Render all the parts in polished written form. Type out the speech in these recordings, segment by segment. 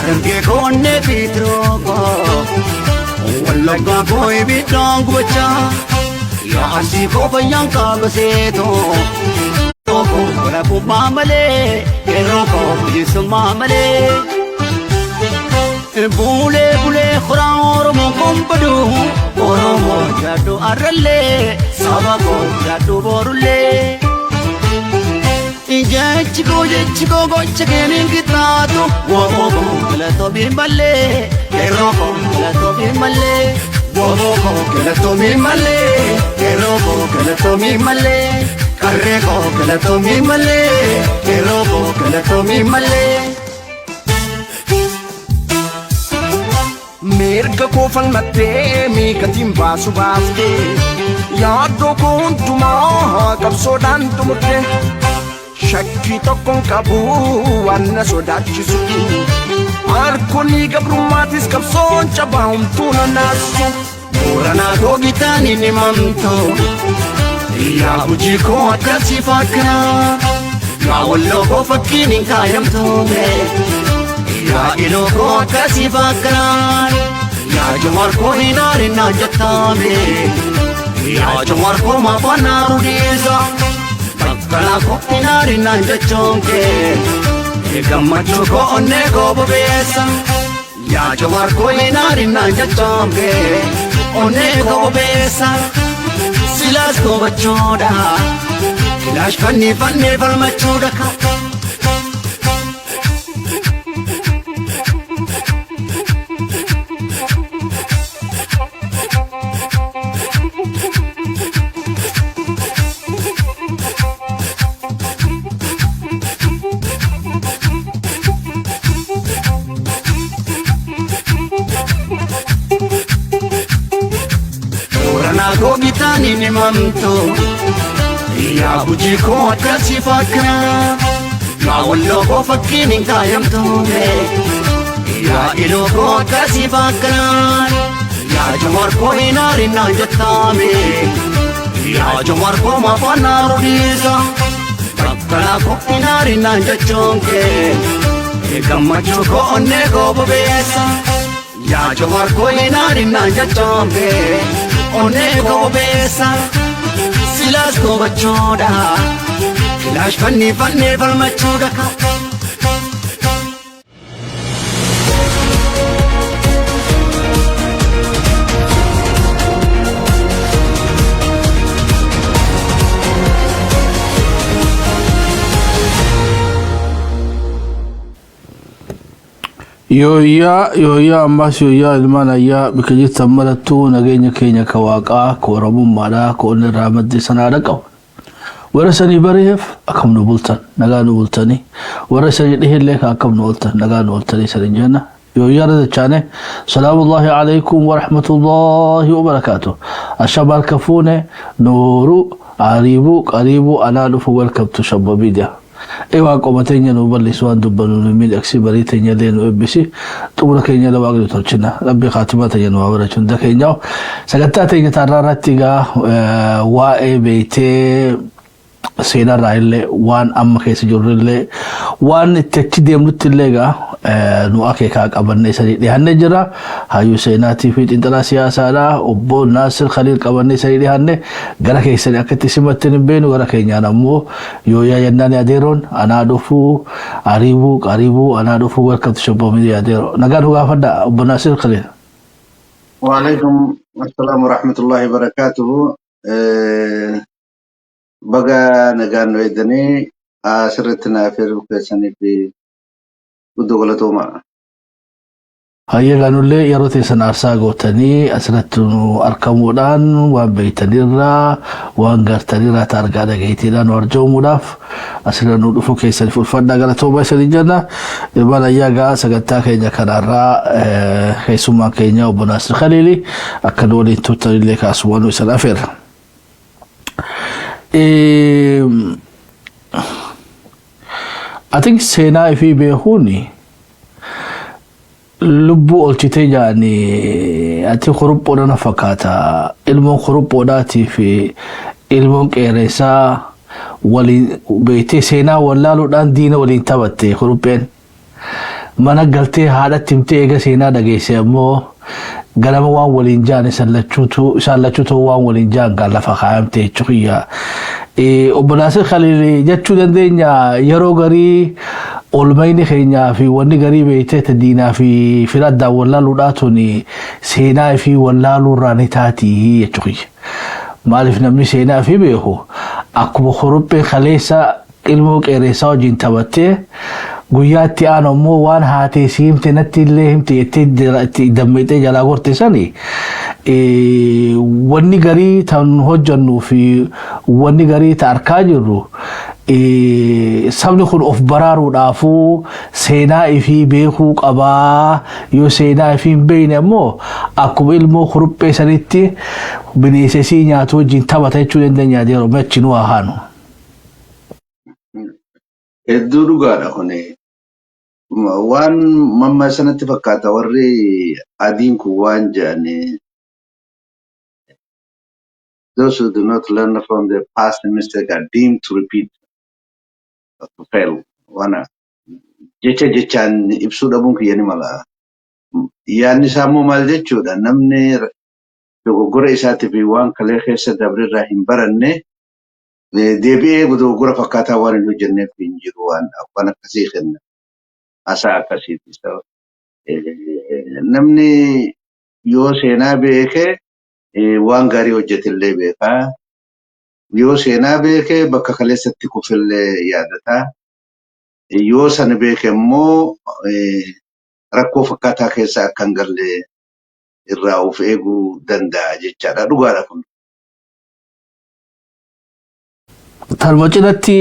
Harargee koo onnee fi tiroo koo, Wallaggaa koo ibiddaan gubachaa. Yaa Arsii koo fayyaan kaaba seetoo. Walabummaa malee, qeerroo koo bilisummaa malee. Bulee bulee horaa Oromoon kun badu. Oromoo jiraadhu arrallee, saba koo jiraadhu borullee. Jechi koo, jechi koo gocha keeniin qixxaatu. Woboo koo galatoomi malee, qeerroo koo galatoomi malee. Woboo koo galatoomi malee, qeerroo koo galatoomi malee. Qarree koo galatoomi malee, qeerroo koo galatoomi malee. Mirga koo falmattee miikatiin baasu baaftee, yaaddoo koo hundumaa qabsoodhaan xumurte. Shakkii tokkoon qabu waan na sodaachisu, harkoonni gabrummaatis qabsoon cabaa homtuu na naasisu. Booranaa koo gitaan hin himamtu. Yaa Gujii koo akkasii fakkaa. Yaa Walloo koo fakkiin hin kaayamtu. Yaa Iluu koo akkasii fakkaa. Yaa Jawaar koo hin aarinaa jettaame. Yaa Jawaar koo maafaan rudiisa. Bakkalaa koo hin aarinaa jechuun kee. Gammachuu koo onnee koo bobeessa. Yaa Jawaar koo hin aarinaa jechuun kee. Onnee koo bobeessa. Silaas gobachuudha. Kilaash fannii fannee falmachuudha. Booranaa koo gitaan hin himamtu. Yaa Gujii koo akkasii fakkaa. Yaa Walloo koo fakkiin hin kaayamtu. Yaa Iluu koo akkasii fakkaa. Yaa Jawaar koo hin aarinaa jettaame. Yaa Jawaar koo maafaan rudiisa. Bakkalaa koo hin aarinaa jechuun kee. Gammachuu koo onnee koo bobeessa. Yaa Jawaar koo hin aarinaa jechuun kee. Onnee koo bobeessa. Silaas gobachuudha. Kilaash fannii fannee falmachuudha. Yooyyaa, yooyyaa, ammas yooyyaa. Ilmaan ayyaa bika jirtan marattuu nageenya keenya ka waaqaa, ka oromummaadhaa, ka onni irraa madde sanaa dhaqabu. Warra sanii bareef akkam nu bultan? Nagaa nu bultanii? Warra sanii dhihillee ka akkam nu ooltan? Nagaa nu ooltanii sanin jenna. Yooyyaa irra dachaane. Salaamullahi alaykum wa rahmatullahi wa barakaatuh. Ashama, harka fuune, nooru, ariibuu qariibuu, anaa dhufu. Welcome to Shabba Media. Ewaa qoma teenya nu bal'isi, waan dubbannu nu miidhagsi, barii teenya illee nu eebbisi, xumura keenya illee Waaqni tolchina. Rabbi kaatimaa teenya nu haa barachu hunda keenyaa. Sagantaa teenya taarraa irratti egaa waa'ee beektee seenarraa illee, waan amma keessa jirru illee, waan itti achi deemnutti illee egaa nu akeekaa qabannee sanii dhiyaannee jira. Hayyuu seenaatii fi xiinxalaa siyaasaadha. Obbo Naasir Khaliil qabannee sanii dhiyaanne. Gara keessanii akka itti simattan hin beeknu, gara keenyaan ammoo yooyaa jennaan. Adeeroon anaa dhufuu, ariibuu qariibuu, anaa dhufuu. Welcome to Shabboo Media, adeeroo. Nagaan nu gaafadha, obbo Naasir Khaliil. وعليكم السلام ورحمة الله وبركاته. Baga nagaan nu eegdanii asirratti naaf hir'uu keessanii fi guddoo galatooma. Hayyee, gaanullee yeroo teessan aarsaa gootanii asirratti nu argamuudhaan waan beeytanirraa, waan gartanirraa, ta argaa dhageettiidhaan nu arjoomuudhaaf asirra nu dhufuu keessaniif ulfadhaa, galatooma isinii jenna. Ilmaan ayyaa, gaa sagantaa keenya kanarraa keessummaan keenya obbo Naasir Khaliili akka nu waliin turtanillee kaasumaan nu isin afeerra. I think seenaa ifii beekuun lubbuu olchitee jaanii ati kuruphoodha na fakkaata. Ilmoon kuruphoodhaatii fi ilmoon qeerrensaa waliin beektee seenaa wallaaluudhaan diina waliin taphatte kurupheen. Mana galtee haadhatti himtee eega seenaa dhageesse ammoo ganama waan waliin jaan isaan lachuutu waan waliin jaan gaan lafa kaayamte jechuudha. Obbo Naasir Khaliil jechuu dandeenya yeroo garii olmayni keenyaa fi wanni garii beektee ta diinaa fi fira addaan wallaaluudhaa tuni seenaa fi wallaaluu irraa ni taati jechuudha. Maaliif namni seenaa fi beeku akkuma kuruphee kaleessa ilmoo qeerressaa wajjin taphattee guyyaa itti aanu ammoo waan haatee si himte natti illee himte jettee itti dammeexee jalaa gorte sani, wanni garii tan hojjannuu fi wanni garii ta arkaa jirru sabni kun of baraaruudhaafuu seenaa ifii beekuu qabaa. Yoo seenaa ifii hin beekne ammoo akkuma ilmoo kuruphee sanitti bineensa isii nyaatu wajjin taphata jechuu dandeenya yeroo achi nu haa haanu. Hedduu dhugaadha kuni. Waan mamma sanatti fakkaata, warri adiin kun waan jedhani, "Those who do not learn from their past mistake are doomed to repeat or to fail." Waan jecha jechaan ibsuu dhabuun kiyya ni mala. Yaadni isaa immoo maal jechuudha? Namni dogoggora isaatii fi waan kalee keessa dabre irraa hin baranne deebi'ee dogoggora fakkaataa waan hin hojjenneef hin jiru, waan akkasii kenna. Haasaa akkasiiti. Namni yoo seenaa beeke waan gaarii hojjetellee beekaa. Yoo seenaa beeke bakka kaleessatti kufellee yaadataa. Yoo sana beeke immoo rakkoo fakkaataa keessa akka hin galle irraa of eeguu danda'a jechaadha. Dhugaadha kun. Talma cinatti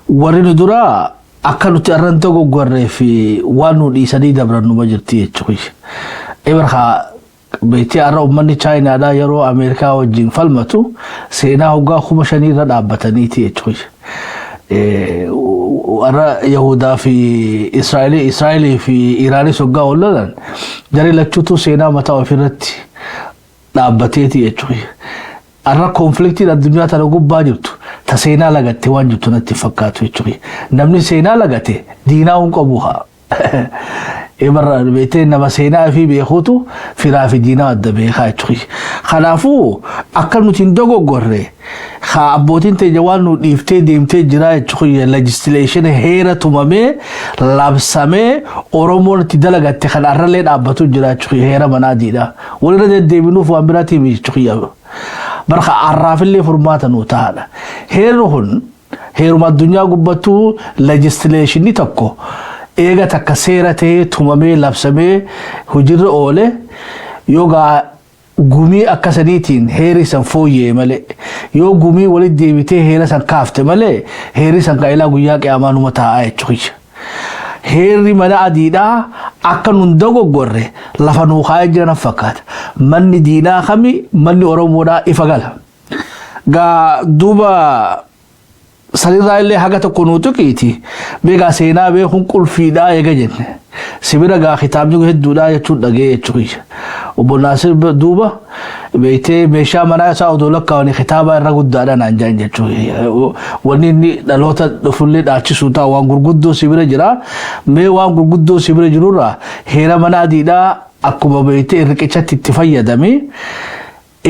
warri nu duraa akka nuti arran dogoggorree fi waan nu dhiisanii dabran numa jirti jechuudha. Ebarkaa beektee har'a uummanni Chaayinaadhaa yeroo Ameerikaa wajjin falmatu seenaa hoggaa 5000 irra dhaabbataniiti jechuudha. Har'a Yahudaa fi Israa'elii fi Iraanis hoggaa wal lolan jarri lachuutu seenaa mataa ofirratti dhaabbateeti jechuudha. Har'a conflictiin addunyaa tana gubbaa jirtu ta seenaa lagatte waan jirtu natti fakkaatu jechuudha. Namni seenaa lagate diinaa hin qabu haa. Ebarra beektee nama seenaa fi beekuutu firaa fi diinaa adda beekaa jechuudha. Kanaafuu akka nuti hin dogoggorre haa abbootiin teenya waan nu dhiiftee deemtee jira jechuudha. Legislation heera tumamee labsamee Oromoon itti dalagatte kan har'allee dhaabbatu jira jechuudha, heera manaatiidha. Walirra deddeebinuuf waan biraatii jechuudha. Barka har'aafillee furmaata nuu ta'aadha. Heerri kun heeruma addunyaa gubbattuu legislationii tokko eega takka seera ta'ee tumamee labsamee hojiirra oole yoogaa gumii akkasaniitiin heerri san fooyyee malee, yoo gumii walitti deebitee heera san kaafte malee, heerri san qaa'ilaa guyyaa qiyaamaa numa taa'aa jechuudha. Heerri mana adiidhaa akka nun dogoggorre lafa nuu kaa'ee jiran fakkaata. Manni diinaa kami, manni Oromoodhaa ifa gala. Gaa duuba sanirraa illee haga tokko nuu tuqiiti. Beekaa seenaa beekuun qulfiidhaa eega jenne. Sibira gaa kitaabni hedduudhaa jechuun dhagee jechuudha. Obbo Naasir duuba beektee meeshaa manaa isaa odoo lakkaa'anii kitaaba irra guddaadha naan jedhan jechuudha. Wanni inni dhaloota dhufullee dhaalchisuu ta'a waan gurguddoo sibira jira. Mee waan gurguddoo sibira jirurraa heera mana adiidhaa akkuma beektee riqichatti itti fayyadamee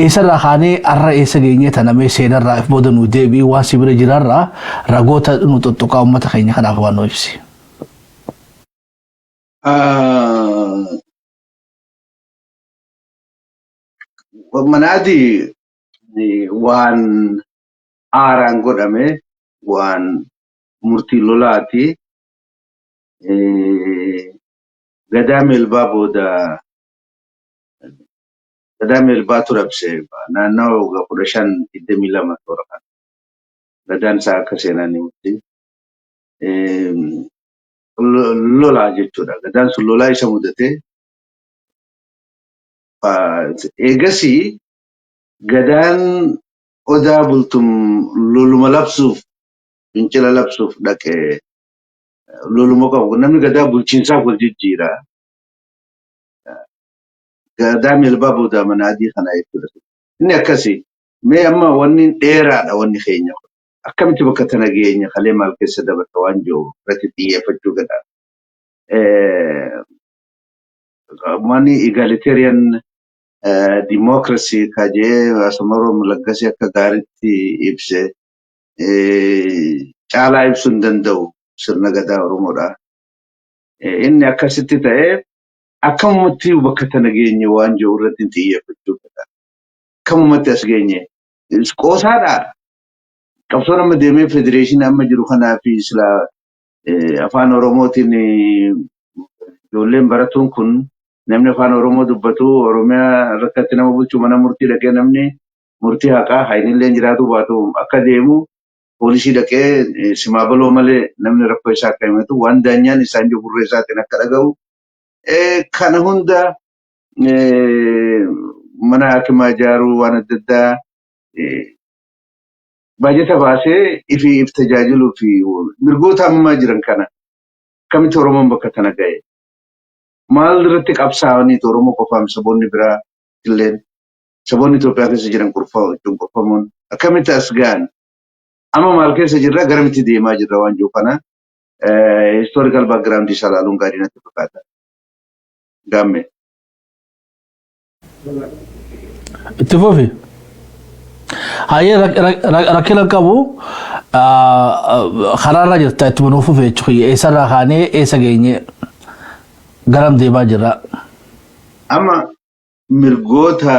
eessarraa kaanee har'a eessa geenyee tanamee seenarraa if booda nu deebi'i, waan sibira jirarraa ragoota nu tuttuqaa uummata keenya kanaaf waan nu ibsi. Mana adii waan aaraan godhame, waan murtii lolaati. Gadaa Meelbaa booda, Gadaa Meelbaatu labse naannawa waggaa 1522 toora kana. Gadaan isaa akka seenaan himutti lolaa jechuudha. Gadaan sun lolaa isa mudate. Eegasii gadaan Odaa Bultum loluma labsuuf, fincila labsuuf dhaqe, loluma qabu. Namni gadaa bulchiinsaaf wal jijjiira. Gadaa Meelbaa booda mana adii kana jechuudha. Inni akkasii. Mee amma wanni dheeraadha wanni keenya kun. Akkamitti bakka tana geenya, kalee maal keessa dabarta waan jiru irratti xiyyeeffachuu gada. Manni egalitarian democracy kajee Asmaroom Laggasee akka gaariitti ibse, caalaa ibsuu hin danda'u sirna gadaa Oromoodha. Inni akkasitti ta'ee akkamumatti bakka tana geenye waan jiru irratti xiyyeeffachuu fedha. Akkamumatti as geenye? Qoosaadha. Qabsoon amma deemee federeeshinii amma jiru kanaa fi sila afaan Oromootiin ijoolleen baratuun kun, namni afaan Oromoo dubbatu Oromiyaa rakkatti nama bulchu, mana murtii dhaqee namni murtii haqaa hainillee jiraatu baatu akka deemu, poolisii dhaqee simaa baloo malee namni rakkoo isaa akka himatu, waan daanyaan isaan jiru gurra isaatiin akka dhaga'u, kana hunda mana hakimaa ijaaruu, waan adda addaa baajata baasee ifii if tajaajiluu fi mirgoota ammaa jiran kana akkamitti Oromoon bakka tana ga'e? Maal irratti qabsaa'aniitu Oromoo qofaam, saboonni biraa illeen, saboonni Itoophiyaa keessa jiran cunqurfamuun akkamitti as ga'an? Amma maal keessa jirra, garamitti deemaa jirra waan jiru kana historical background isaa ilaaluun gaarii natti fakkaata. Gaamme. Itti fufi. Hayyee, rakkina qabu, karaarra jirta, itti nuuf fufe jechuudha. Eessarraa kaanee eessa geenye, garam deemaa jirra? Amma mirgoota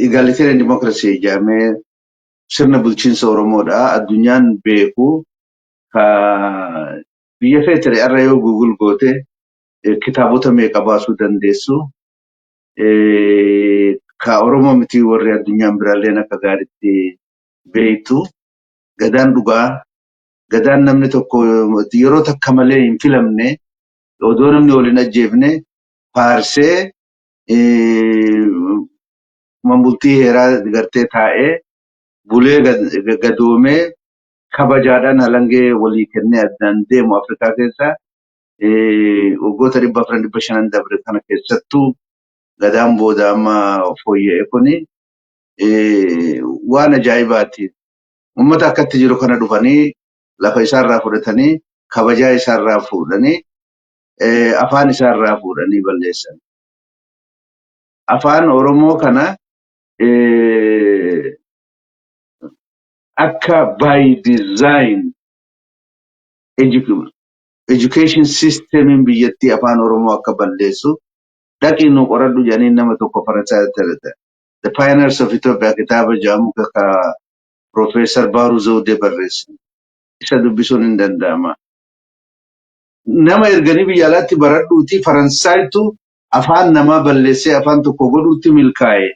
egalitarian democracy jedhamee sirna bulchiinsa Oromoodha. Addunyaan beeku ka biyya feetere irra yoo Google goote kitaabota meeqa baasuu dandeessu. Ka Oromoo miti, warri addunyaan biraalleen akka gaariitti beektu. Gadaan dhugaa, gadaan namni tokko yeroo takka malee hin filamne, odoo namni waliin ajjeefne faarsee manbultii heeraa gartee taa'ee bulee gadoomee kabajaadhaan halangee walii kennee addaan deemu Afrikaa keessa waggoota 400, 500 dabre kana keessattuu gadaan booda amma fooyya'e kuni waan ajaa'ibaati. Uummata akkatti jiru kana dhufanii lafa isaarraa fudhatanii, kabajaa isaarraa fuudhanii, afaan isaarraa fuudhanii balleessan. Afaan Oromoo kana akka by design education systemiin biyyattii afaan Oromoo akka balleessu, dhaqii nu qoradhu jedhanii nama tokko Faransaay, The Pioneers of Ethiopia kitaaba jedhamu ka Professor Baaruu Zawudee barreessan. Isa dubbisuun hin danda'ama. Nama erganii biyya alaatti baradhuuti, Faransaaytu afaan namaa balleessee afaan tokko godhuutti milkaa'e.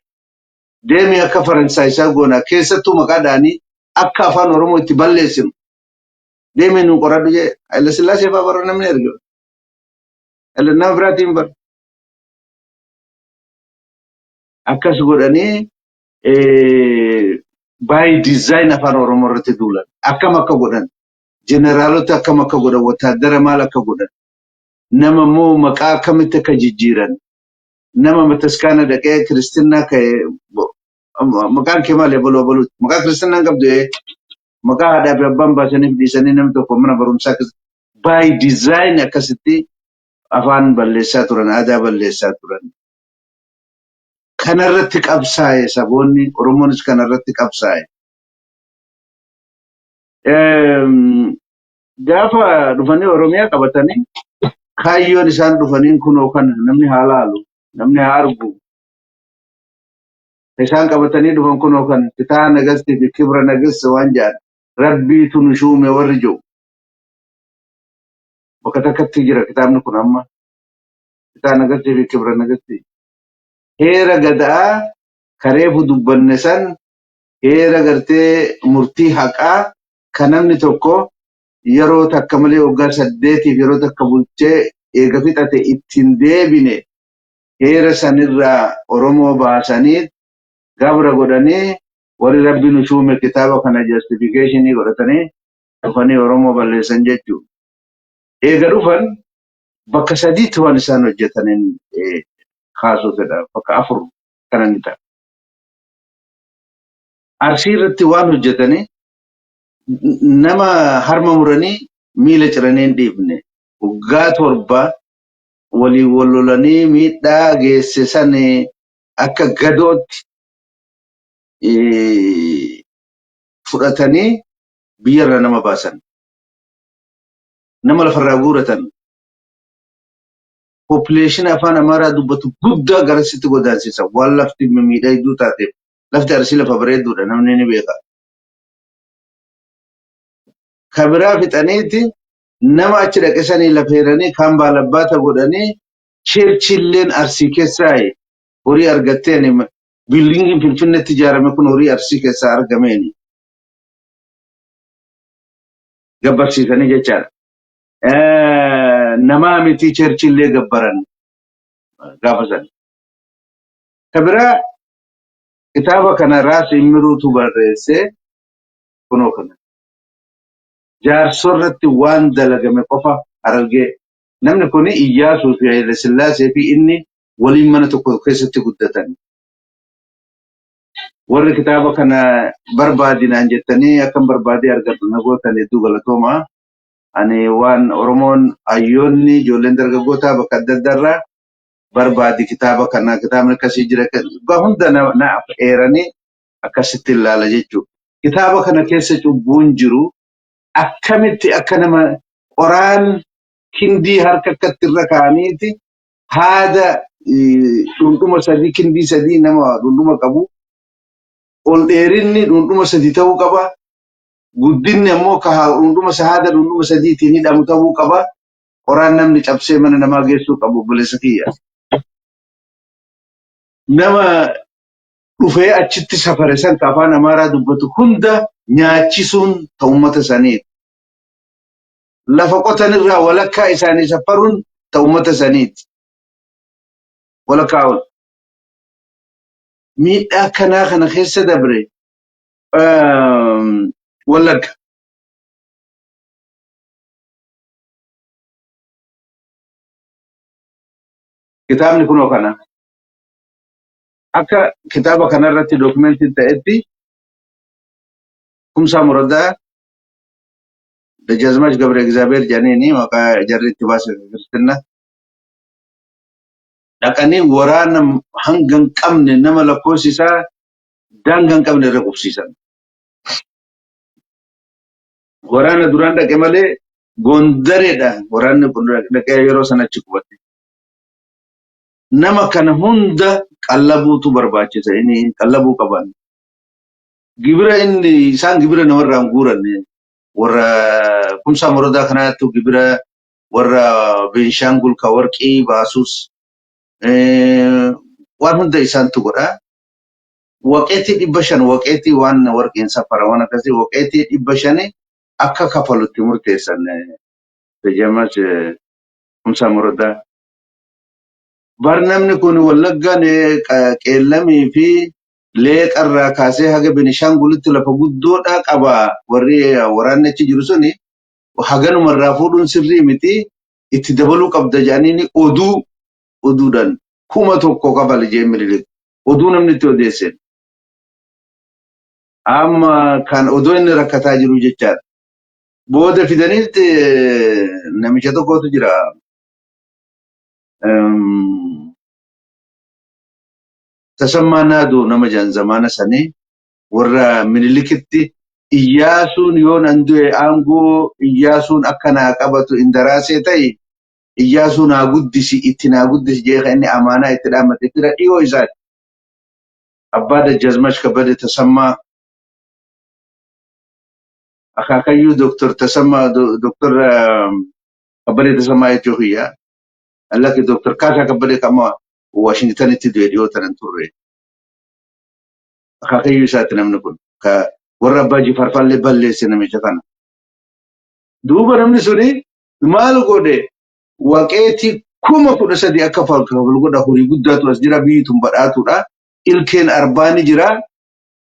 Deemi, akka Faransaay isaa goona, keessattuu maqaa dhaanii akka afaan Oromoo itti balleessinu. Deemi nu qoradhu jee Haile Sillaasee fa'aa bara namni erga. Nama biraatiin bara. Akkas godhanii by design afaan Oromoo irratti duulan. Akkam akka godhan? Jeneraalota akkam akka godhan? Wataadara maal akka godhan? Nama immoo maqaa akkamitti akka jijjiiran? Nama mataskaana dhaqee kiristinnaa ka'e, maqaan kee maali, abaluu abaluuti. Maqaa kiristinnaa hin qabdu, maqaa haadhaa fi abbaan baasaniif dhiisanii namni tokko mana barumsaa keessa by design akkasitti afaan balleessaa turan, aadaa balleessaa turan. Kanarratti qabsaa'e saboonni, Oromoonis kanarratti qabsaa'e. Gaafa dhufanii Oromiyaa qabatanii, kaayyoon isaan dhufaniin kunoo kana, namni haa laalu, namni haa argu. Isaan qabatanii dhufan kunoo kana, fitaa nagastii fi kibra nagassa waan jedhan, rabbiitu nu shuume warri jiru. Bakka takkatti jira kitaabni kun amma. Fitaa nagastii fi kibra nagastii. Heera gadaa kareefu dubbanne san, heera gartee murtii haqaa kan namni tokko yeroo takka malee waggaa 8f yeroo takka bulchee eega fixate ittiin deebine, heera sanirraa Oromoo baasanii gabra godhanii, warri rabbi nu shuume kitaaba kana justificationii godhatanii dhufanii Oromoo balleessan jechuudha. Eega dhufan bakka sadiitti waan isaan hojjetaniin kaasuu fedha, bakka afur kana ni ta'a. Arsii irratti waan hojjetanii, nama harma muranii miila ciranii hin dhiifne. Waggaa 7. Waliin wal lolanii miidhaa geesse san akka gadootti fudhatanii biyyarraa nama baasan. Nama lafarraa guuratan. Population afaan Amaaraa dubbatu guddaa garasitti godaansisan. Waan lafti mimmiidhagduu taateef. Lafti Arsii lafa bareedduudha, namni ni beeka. Ka biraa fixaniiti nama achi dhaqe sanii lafeeranii kaan baalabbaata godhanii, churchilleen Arsii keessaa horii argatteen, buildingiin Finfinneetti ijaarame kun horii Arsii keessaa argameeni gabbarsiisanii jechaadha. Namaa miti, churchillee gabbaran gaafa sana. Ka biraa kitaaba kana Raas Immiruutu barreesse, kunoo kana. Jaarsoo irratti waan dalagame qofa Harargee. Namni kun Iyyaasuu fi Haile Sillaasee fi inni waliin mana tokko keessatti guddatan. Warri kitaaba kana barbaadinaan jettanii akkan barbaadee argadhu na gootan, hedduu galatoomaa. Ani waan Oromoon, hayyoonni, ijoolleen dargaggootaa bakka adda addaarraa barbaadi kitaaba kana, kitaabni akkasii jira, hunda na eeranii akkasitti ilaala jechuudha. Kitaaba kana keessa cubbuun jiru akkamitti akka nama qoraan kindii harka akkatti irra kaa'aniiti haada dhundhuma 3, kindii 3, nama dhundhuma qabu ol dheerinni dhundhuma 3 ta'uu qaba. Guddinni ammoo ka dhundhuma haada dhundhuma 3tiin hidhamu ta'uu qaba. Qoraan namni cabsee mana namaa geessuu qabu, obboleessa kiyya. Nama dhufee achitti safare san ka afaan Amaaraa dubbatu hunda nyaachisuun ta uummata saniiti. Lafa qotan irraa walakkaa isaanii safaruun ta uummata saniiti. Walakkaa ol. Miidhaa kanaa kana keessa dabre Wallagga. Kitaabni kunoo kana. Akka kitaaba kanarratti documentiin ta'etti, Kumsaa Muradaa Dajjaazmaach Gabre Egzaabeer jedhaniini maqaa jarri itti baase Kiristinna. Dhaqanii waraana hanga hin qabne, nama lakkoofsi isaa daangaa hin qabne irra qubsiisan. Waraana duraan dhaqe malee Gondareedha waraanni kun dhaqee yeroo sana achi qubate. Nama kana hunda qallabuutu barbaachisa, inni qallabuu qaban. Gibira inni isaan gibira namarraa hin guuranne, warra Kumsaa Morodaa kanaattu gibira warra Beenshaangul ka warqii baasus waan hunda isaantu godha. Waqeetii 500, waqeetii waan warqiin safara waan akkasii, waqeetii 500 akka kafalutti murteessan Dajjaazmaach Kumsaa Morodaa. Bar namni kun Wallaggaan Qeellamii fi Leeqarraa kaasee haga Benishaangulitti lafa guddoodhaa qaba. Warri waraanni achi jiru suni haganumarraa fuudhuun sirrii miti, itti dabaluu qabda jedhanii oduu oduudhaan 1000 kafale jee Minilik oduu namni itti odeesse. Amma kan odoo inni rakkataa jiru jechaadha. Booda fidaniitti namicha tokkotu jira. Tasammaa Naadoo nama jedhan, zamaana sanii warra Minilikitti Iyyaasuun yoon an du'e aangoo Iyyaasuun akka naa qabatu indaraasee ta'e Iyyaasuu naa guddisi, itti naa guddisi jee kan inni amaanaa itti dhaammate fira dhiyoo isaati. Abbaa Dajjazmach Kabbade Tasammaa, akaakayyuu Dooktor Tasammaa, Dooktor Kabbadee Tasammaa jechuu kiyya. Lakki, Dooktor Kaasaa Kabbadee kan amma Waashingtanitti du'e dhiyoo tanan turre. Akaakayyuu isaati namni kun. Ka warra abbaa Jifaar faallee balleesse namicha kana. Duuba namni suni maal godhe? Waqeetii 13,000 akka kafalu godha. Horii guddaatu as jira, biyyi tun badhaatuudha. Ilkeen arbaa ni jira.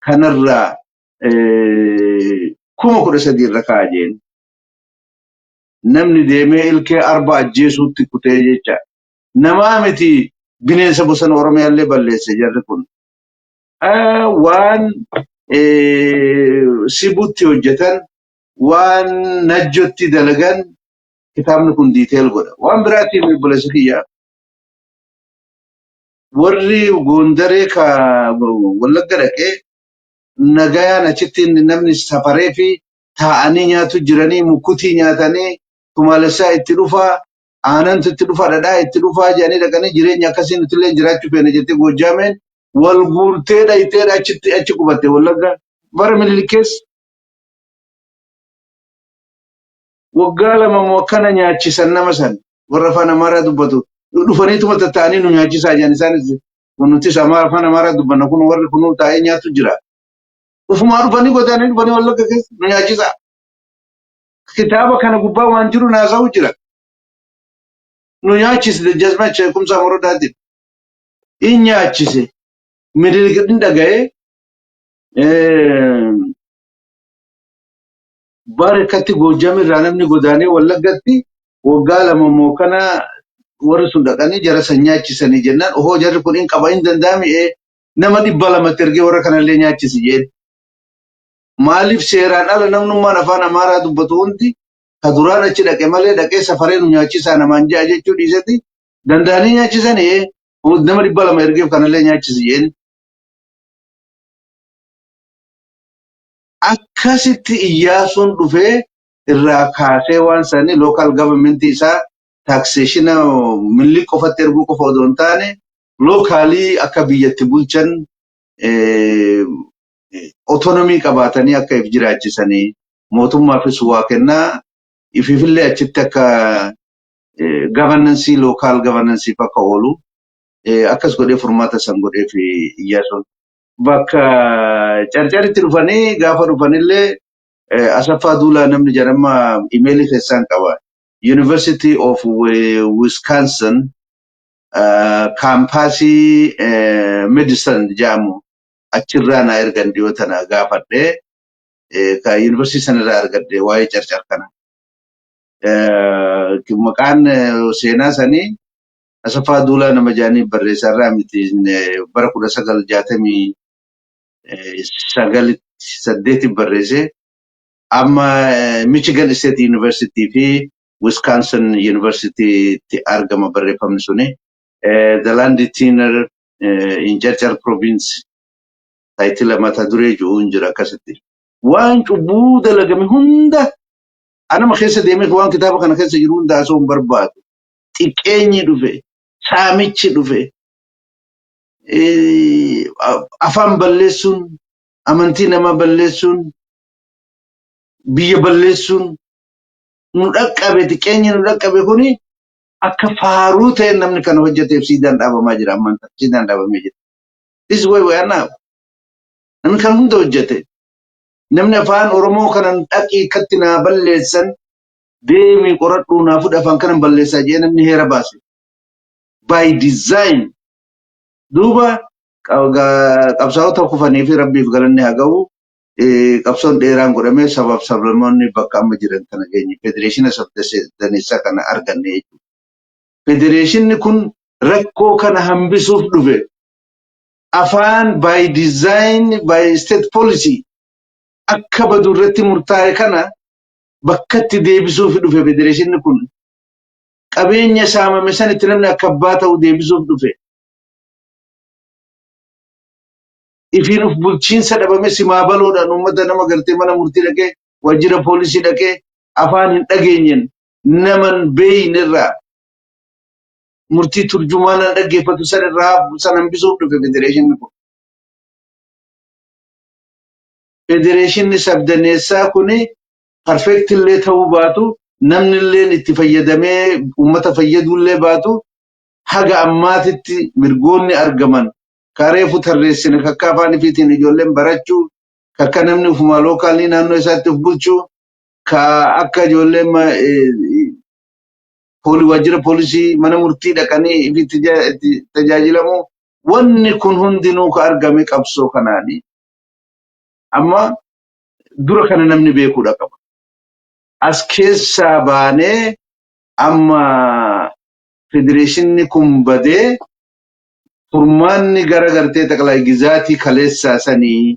Kanarraa 13,000 irra kaa'a jeen. Namni deemee ilkee arba ajjeesuutti kutee jecha. Namaa miti, bineensa bosona Oromiyaallee balleesse jarri kun. Waan Sibutti hojjetan, waan Najjotti dalagan Kitaabni kun detail godha. Waan biraatiin, obboleessa kiyya, warri Gondaree ka Wallagga dhaqee nagayaan achitti namni safaree fi taa'anii nyaatu jiranii, mukkutii nyaatanii, tumaalessaa itti dhufaa, aanantu itti dhufaa, dhadhaa itti dhufaa jedhanii dhaqanii, jireenya akkasii nuti illee jiraachuu feena jettee Goojjaameen wal guurtee dhayitee achitti achi qubatte Wallagga bara Minilik keessa. Waggaa 2 moo akkana nyaachisan nama san. Warra afaan Amaaraa dubbatu dhufaniituma tatta'anii nu nyaachisaa jedhan. Isaanis nutis afaan Amaaraa dubbanna, kun warri kunuu taa'ee nyaatu jira. Ufumaa dhufanii godaananii dhufanii Wallagga keessa nu nyaachisaa. Kitaaba kana gubbaa waan jiru naasa'u jira. Nu nyaachise Dajjaazmaach Kumsaa Morodaatiin. In nyaachise. Minilik hin dhaga'ee barakatti Goojjam irraa namni godaanee Wallaggatti waggaa 2 moo kana warri sun dhaqanii jara san nyaachisanii jennaan, ohoo, jarri kun hin qaba, hin danda'ami, nama 200tti ergee warra kanallee nyaachisi jeen. Maaliif seeraan ala namnummaan afaan Amaaraa dubbatu hundi ka duraan achi dhaqe malee dhaqee safaree nu nyaachisaa namaan ja'a jechuu dhiiseti danda'anii nyaachisanii nama 200 ergeef kanallee nyaachisi jeen. Akkasitti Iyyaasuun dhufee irraa kaasee waan sanii local government isaa taxation Minilik qofatti erguu qofa odoo hin taane, locally akka biyyatti bulchan, autonomy qabaatanii akka if jiraachisanii, mootummaafis waa kennaa, ifiifillee achitti akka governance, local governance akka oolu akkas godhee furmaata san godhee fi Iyyaasuun. Bakka Carcaritti dhufanii gaafa dhufanillee Asaffaa Duulaa namni jedhama imeelii keessaan qaba. University of Wisconsin campusii Madison jedhamu achirraa na ergan dhiyoo tana gaafadhee, ka yuunivarsiitii sanarraa argadhe waa'ee Carcar kana. Maqaan seenaa sanii Asaffaa Duulaa nama jedhanii barreessaarraa miti, bara 1969 8 barreesse. Amma Michigan State University fi Wisconsin University argama barreeffamni suni. The Land Tenure in Carcar Province title mata duree jiru hin jira akkasitti. Waan cubbuu dalagame hunda anama keessa deemee waan kitaaba kana keessa jiru hunda osoo hin barbaadu. Xiqqeenyi dhufe, saamichi dhufe, afaan balleessuun, amantii namaa balleessuun, biyya balleessuun nu dhaqqabe. Xiqqeenyi nu dhaqqabe kuni akka faaruu ta'e namni kana hojjeteef siidaan dhaabamaa jira, ammaan siidaan dhaabamee jira. This is where we are now. Namni kana hunda hojjete. Namni afaan Oromoo kanan dhaqii katti naa balleessan, deemii qoradhuu naa fudhe, afaan kanan balleessaa jee namni heera baase. By design. Duuba qabsaa'ota kufanii fi rabbiif galanni haa ga'u. Qabsoon dheeraan godhamee sabaaf sablammoonni bakka amma jiran kana geenye. Federeeshina sabdaneessaa kana arganne jechuudha. Federeeshinni kun rakkoo kana hambisuuf dhufe. Afaan by design, by state policy akka badu irratti murtaa'e kana bakkatti deebisuuf dhufe federeeshinni kun. Qabeenya saamame sanitti namni akka abbaa ta'u deebisuuf dhufe. Ifiin of bulchiinsa dhabame simaa baloodhaan uummata nama gartee mana murtii dhaqee, waajjira poolisii dhaqee, afaan hin dhageenyen naman beeyne irraa murtii turjumaanaan dhaggeeffatu san irraa san hambisuuf dhufe federeeshinni kun. Federeeshinni sabdaneessaa kuni perfect illee ta'uu baatu, namni illee itti fayyadamee uummata fayyaduu illee baatu, haga ammaatitti mirgoonni argaman kareefu tarreessine, kakka afaan ifiitiin ijoolleen barachuu, kakka namni ufumaa locally naannoo isaatti of bulchuu, ka akka ijoolleen waajjira poolisii, mana murtii dhaqanii ifitti tajaajilamu, wanni kun hundinuu ka argame qabsoo kanaani. Amma dura kana namni beekuudha qaba. As keessaa baanee amma federeeshinni kun badee furmaanni gara gartee xaqalaa gizaatii kaleessaa sanii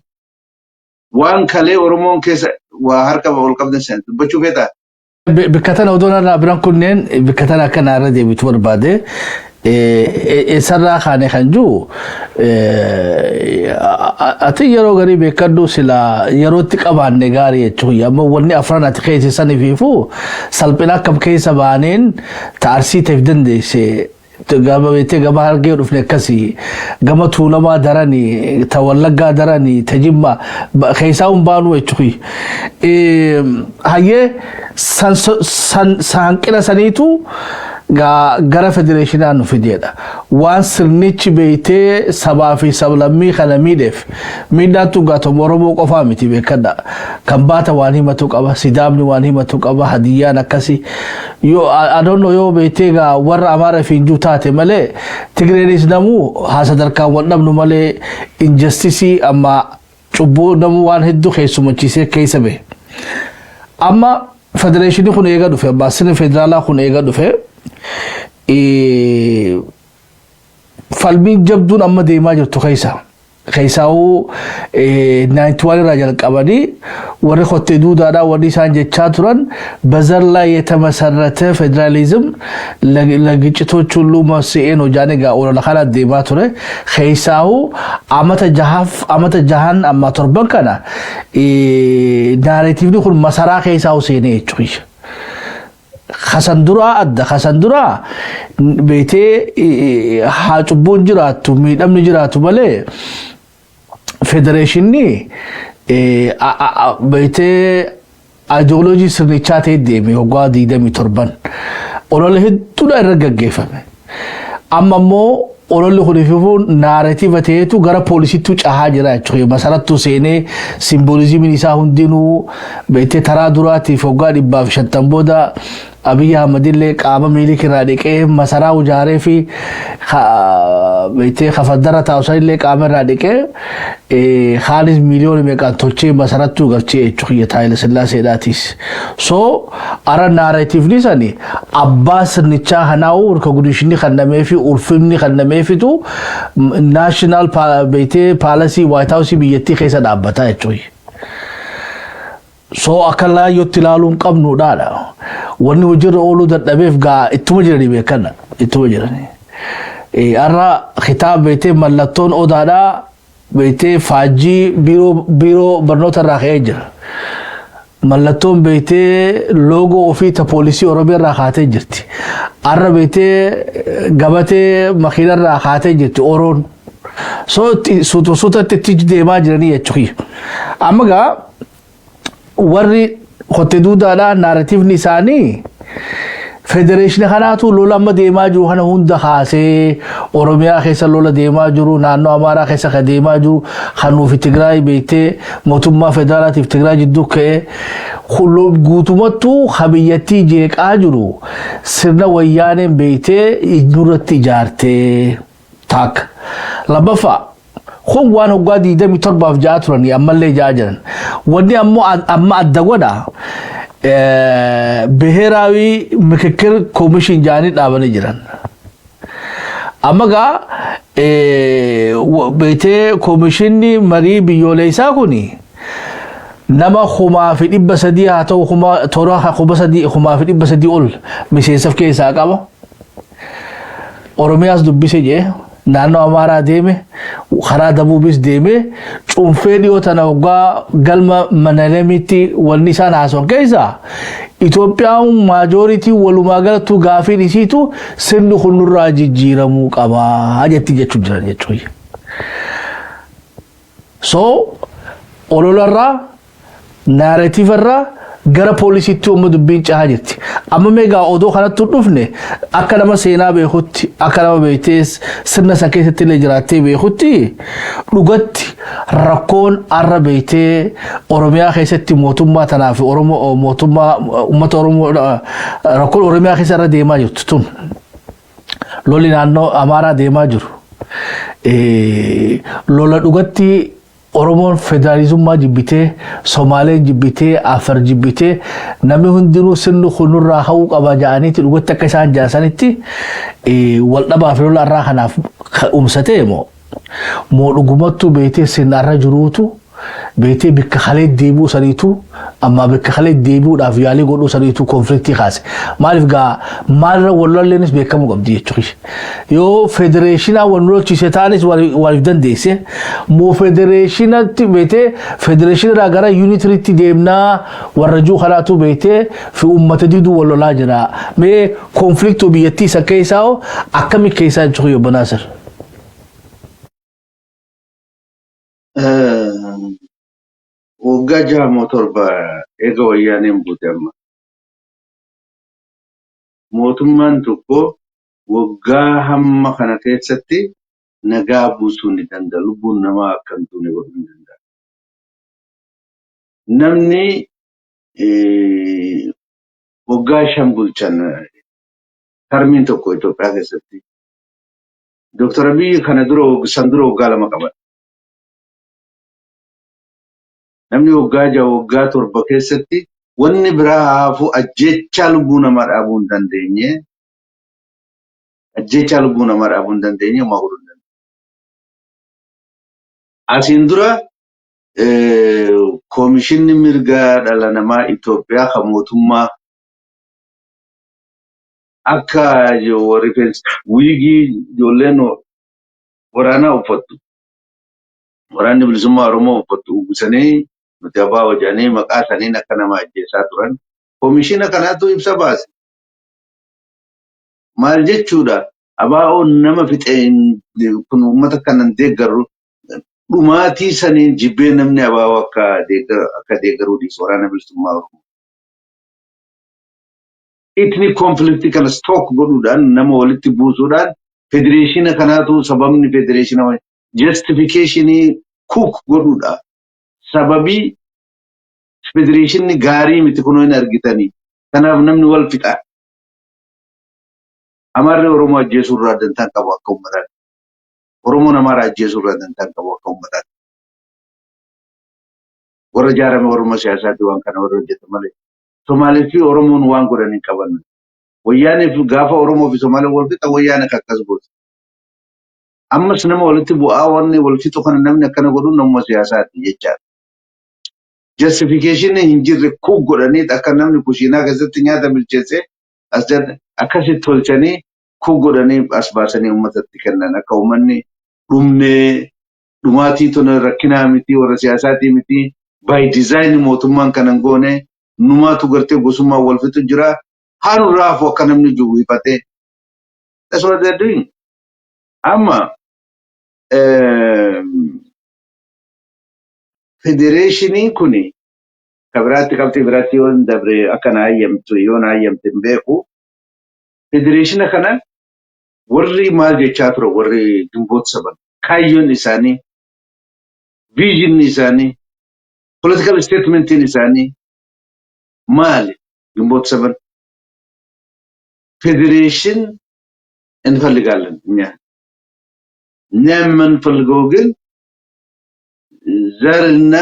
waan kalee Oromoon keessa waa harka ol qabdan sana dubbachuu feetaa? Bikka tana odoo narraa biran kunneen bikka tana akka naarra deebitu barbaade. Eessarraa kaane kan jiru, ati yeroo garii beekadhu, sila yerootti qabaanne gaarii jechuudha. Amma wanni afran ati keessa saniifiifuu salphina akkam keessa baaneen ta'arsii ta'eef dandeesse. Gama beektee gama Hargee dhufne akkasii, gama Tuulamaa daranii, ta Wallaggaa daranii, ta Jimmaa keessaa hin baanu jechuudha. Hayyee, hanqina saniitu gara federeeshinaa nu fideedha. Waan sirnichi beektee sabaa fi sablammii kana miidheef, miidhaan tun gaatoma Oromoo qofaa miti, beekadha. Kan baata waan himatu qaba, Sidaamni waan himatu qaba, Hadiyyaan akkasii. Yoo adoonno yoo beektee gaa warra Amaara fi Injuu taate malee, Tigreenis namuu haa sadarkaan wal dhabnu malee, injustice amma cubbuu namuu waan hedduu keessumachiisee keessa bahe. Amma federeeshinii kun eega dhufe, amma sirni federaalaa kun eega dhufe, falmiin jabduun amma deemaa jirtu keessa. Keessaawuu 91 irraa jalqabanii warri kottee duudaadhaa warri isaan jechaa turan በዘር ላይ የተመሰረተ ፌዴራሊዝም ለግጭቶች ሁሉ መንስኤ ነው jaanii gaa olola kana deemaa ture. Keessaawuu amata jahaaf, amata jahan amma torban kana narrativeni kun masaraa keessaa seenee jechuudha. Kasan duraa adda, kasan duraa beetee haa cubbuun jiraattu, miidhamni jiraatu malee, federeeshinni beetee ideoloojii sirnichaa ta'e deeme waggaa 27 olola hedduudha irra gaggeeffame. Amma immoo ololli kun ifuun narrative ta'eetu gara poolisiitti cahaa jira jechuudha. Masarattuu seenee symbolismiin isaa hundinuu beektee taraa duraatiif waggaa 150 booda Abiyyi Ahmad illee qaama Miilik irraa dhiqee masaraa ijaaree fi beektee kafaddara taa'u illee qaama irraa dhiqee haalis miiliyoona meeqaan tolchee masarattuu galchee jechuudha Haayila Sillaaseedhaatis. So ara narrativeni sani abbaa sirnichaa kanaa'u recognitionii kennamee fi ulfinni kennameefitu national beektee palaceii White Houseii biyyattii keessa dhaabbataa jechuudha. So akka laayyootti ilaaluu hin qabnuudhaadha. Wanni hojiirra ooluu dadhabeef gaa ittuma jiranii beekana, ittuma jiranii. Har'a kitaaba beektee mallattoon odaadhaa beektee faajjii biiroo barnoota irraa ka'ee jira. Mallattoon beektee loogoo ofii ta poolisii Oromiyaa irraa kaatee jirti. Har'a beektee gabatee makiina irraa kaatee jirti Oroon. So suuta suutatti itti deemaa jiranii jechuudha. Amma gaa warri kotte duudaadhaa narrativeni isaanii federeeshina kanaatu lola amma deemaa jiru kana hunda kaasee, Oromiyaa keessa lola deemaa jiru, naannoo Amaaraa keessa kan deemaa jiru, kanuufi Tigraay beektee mootummaa federaalaatiif Tigraay jidduu ka'ee guutumattuu biyyattii jeeqaa jiru sirna Wayyaaneen beektee nurratti ijaartee taakka. Lammaffaa, kun waan waggaa 27f ja'a turanii ammallee ja'a jiran. Wanni ammoo amma adda godha, ብሔራዊ ምክክር ኮሚሽን jedhanii dhaabanii jiran. Amma gaa beetee koomishinni marii biyyoolessaa kuni nama 1300 haa ta'u, kuma toora 3000, 1300 ol miseensaf keessaa qaba. Oromiyaas dubbise jee, naannoo Amaaraa deeme, karaa Dabuubis deeme, cuunfee dhiyoo tana waggaa galma Manalemitti wanni isaan haasawan keessaa Itoophiyaan majority walumaa galattuu gaafiin isiitu sirni kun nurraa jijjiiramuu qabaa jetti jechuun jiran jechuudha. So ololarraa, narrativerraa gara poolisiitti uumma dubbiin cahaa jirti. Amma meegaa odoo kanatti dhufne, akka nama seenaa beekutti, akka nama beektee sirna san keessatti illee jiraattee beekutti, dhugatti rakkoon arra beektee Oromiyaa keessatti mootummaa tanaa fi Oromoo mootummaa uummata Oromoo, rakkoon Oromiyaa keessa irra deemaa jirtu tun, lolli naannoo Amaaraa deemaa jiru, lola dhugatti Oromoon federaalizummaa jibbitee, Somaaleen jibbitee, Afar jibbitee, namni hundinuu sirni kun nurraa ka'uu qaba jedhaniiti dhugatti akka isaan jaasanitti wal dhabaa fi lola irraa kanaaf umsatee moo dhugumattuu beektee sirna irra jiruutu Beetee bikka kalee deebi'uu saniitu, amma bikka kalee deebi'uudhaaf yaalii godhuu saniitu conflictii kaase. Maaliif gaa maalirra wal lolleenis beekamuu qabdi jechuudha. Yoo federeeshinaa wal lolchiise taanis waliif dandeesse, moo federeeshinatti beetee federeeshinirraa gara unitarytti deemnaa warra juu kanaatu beetee fi uummata diduu wal lolaa jira. Mee conflictuu biyyattii isa keessaa hoo akkami keessaa jechuudha, Obbo Naasir? Waggaa 6 moo 7 eega Wayyaaneen buute amma. Mootummaan tokko waggaa hamma kana keessatti nagaa buusuu ni danda'a. Lubbuun namaa akka hin duune godhuu ni danda'a. Namni waggaa 5 bulchan termiin tokko Itoophiyaa keessatti. Dooktar Abiyyi kana dura, san dura waggaa 2 qaban. Namni waggaa 6, waggaa 7 keessatti wanni biraa hafu ajjechaa lubbuu namaa dhaabuu hin dandeenye. Ajjechaa lubbuu namaa dhaabuu hin dandeenye, homaa godhuu hin dandeenye. Asiin dura Koomishinni Mirga Dhala Namaa Itoophiyaa kan mootummaa akka rifeensa wiigii ijoolleen waraanaa uffattu, Waraanni Bilisummaa Oromoo uffattu uwwisanii, nuti abaa hojanii maqaa saniin akka nama ajjeesaa turan. Koomishina kanaatu ibsa baase. Maal jechuudha? Abaa'oon nama fixee kun uummata kanan deeggarru, dhumaatii saniin jibbee namni abaa'oo akka deeggaruu dhiisu, Waraana Bilisummaa Oromoo. Ethnic conflict kana stoke godhuudhaan, nama walitti buusuudhaan, federeeshina kanaatu sababni federeeshina justificationii cook godhuudha. Sababii federeeshinni gaarii miti, kunoo hin argitanii. Kanaaf namni wal fixa. Amaarri Oromoo ajjeesuu irraa dantaan qabu akka uummataatti. Oromoon Amaara ajjeesuu irraa dantaan qabu akka uummataatti. Warra ijaarame Oromoo siyaasaati waan kana warra hojjetan malee. Somaalee fi Oromoon waan godhan hin qaban. Wayyaanee fi gaafa Oromoo fi Somaalee wal fixa, Wayyaane akkas gooti. Ammas nama walitti bu'aa wanni wal fixu kana namni akkana godhu namuma siyaasaati jechaadha. Justification hin jirre cook godhanii, akka namni kushiinaa keessatti nyaata bilcheessee as akkasitti tolchanii, cook godhanii as baasanii uummatatti kennan, akka uummanni dhumnee dhumaatii tun rakkinaa miti, warra siyaasaatii miti, by design mootummaan kanan goone, numaatu gartee gosummaa wal fixu jira, haanu raafu akka namni jiru hifatee. That's what they're doing. Amma federeeshiniin kuni ka biraatti qabxii biraatti yoo hin dabre akka na hayyamtu, yoo na hayyamte hin beeku. Federeeshina kana warri maal jechaa ture, warri Ginboot 7, kaayyoon isaanii, visionni isaanii, political statementiin isaanii maali? Ginboot 7 ፌዴሬሽን እንፈልጋለን፣ እኛ የምንፈልገው ግን ዘርና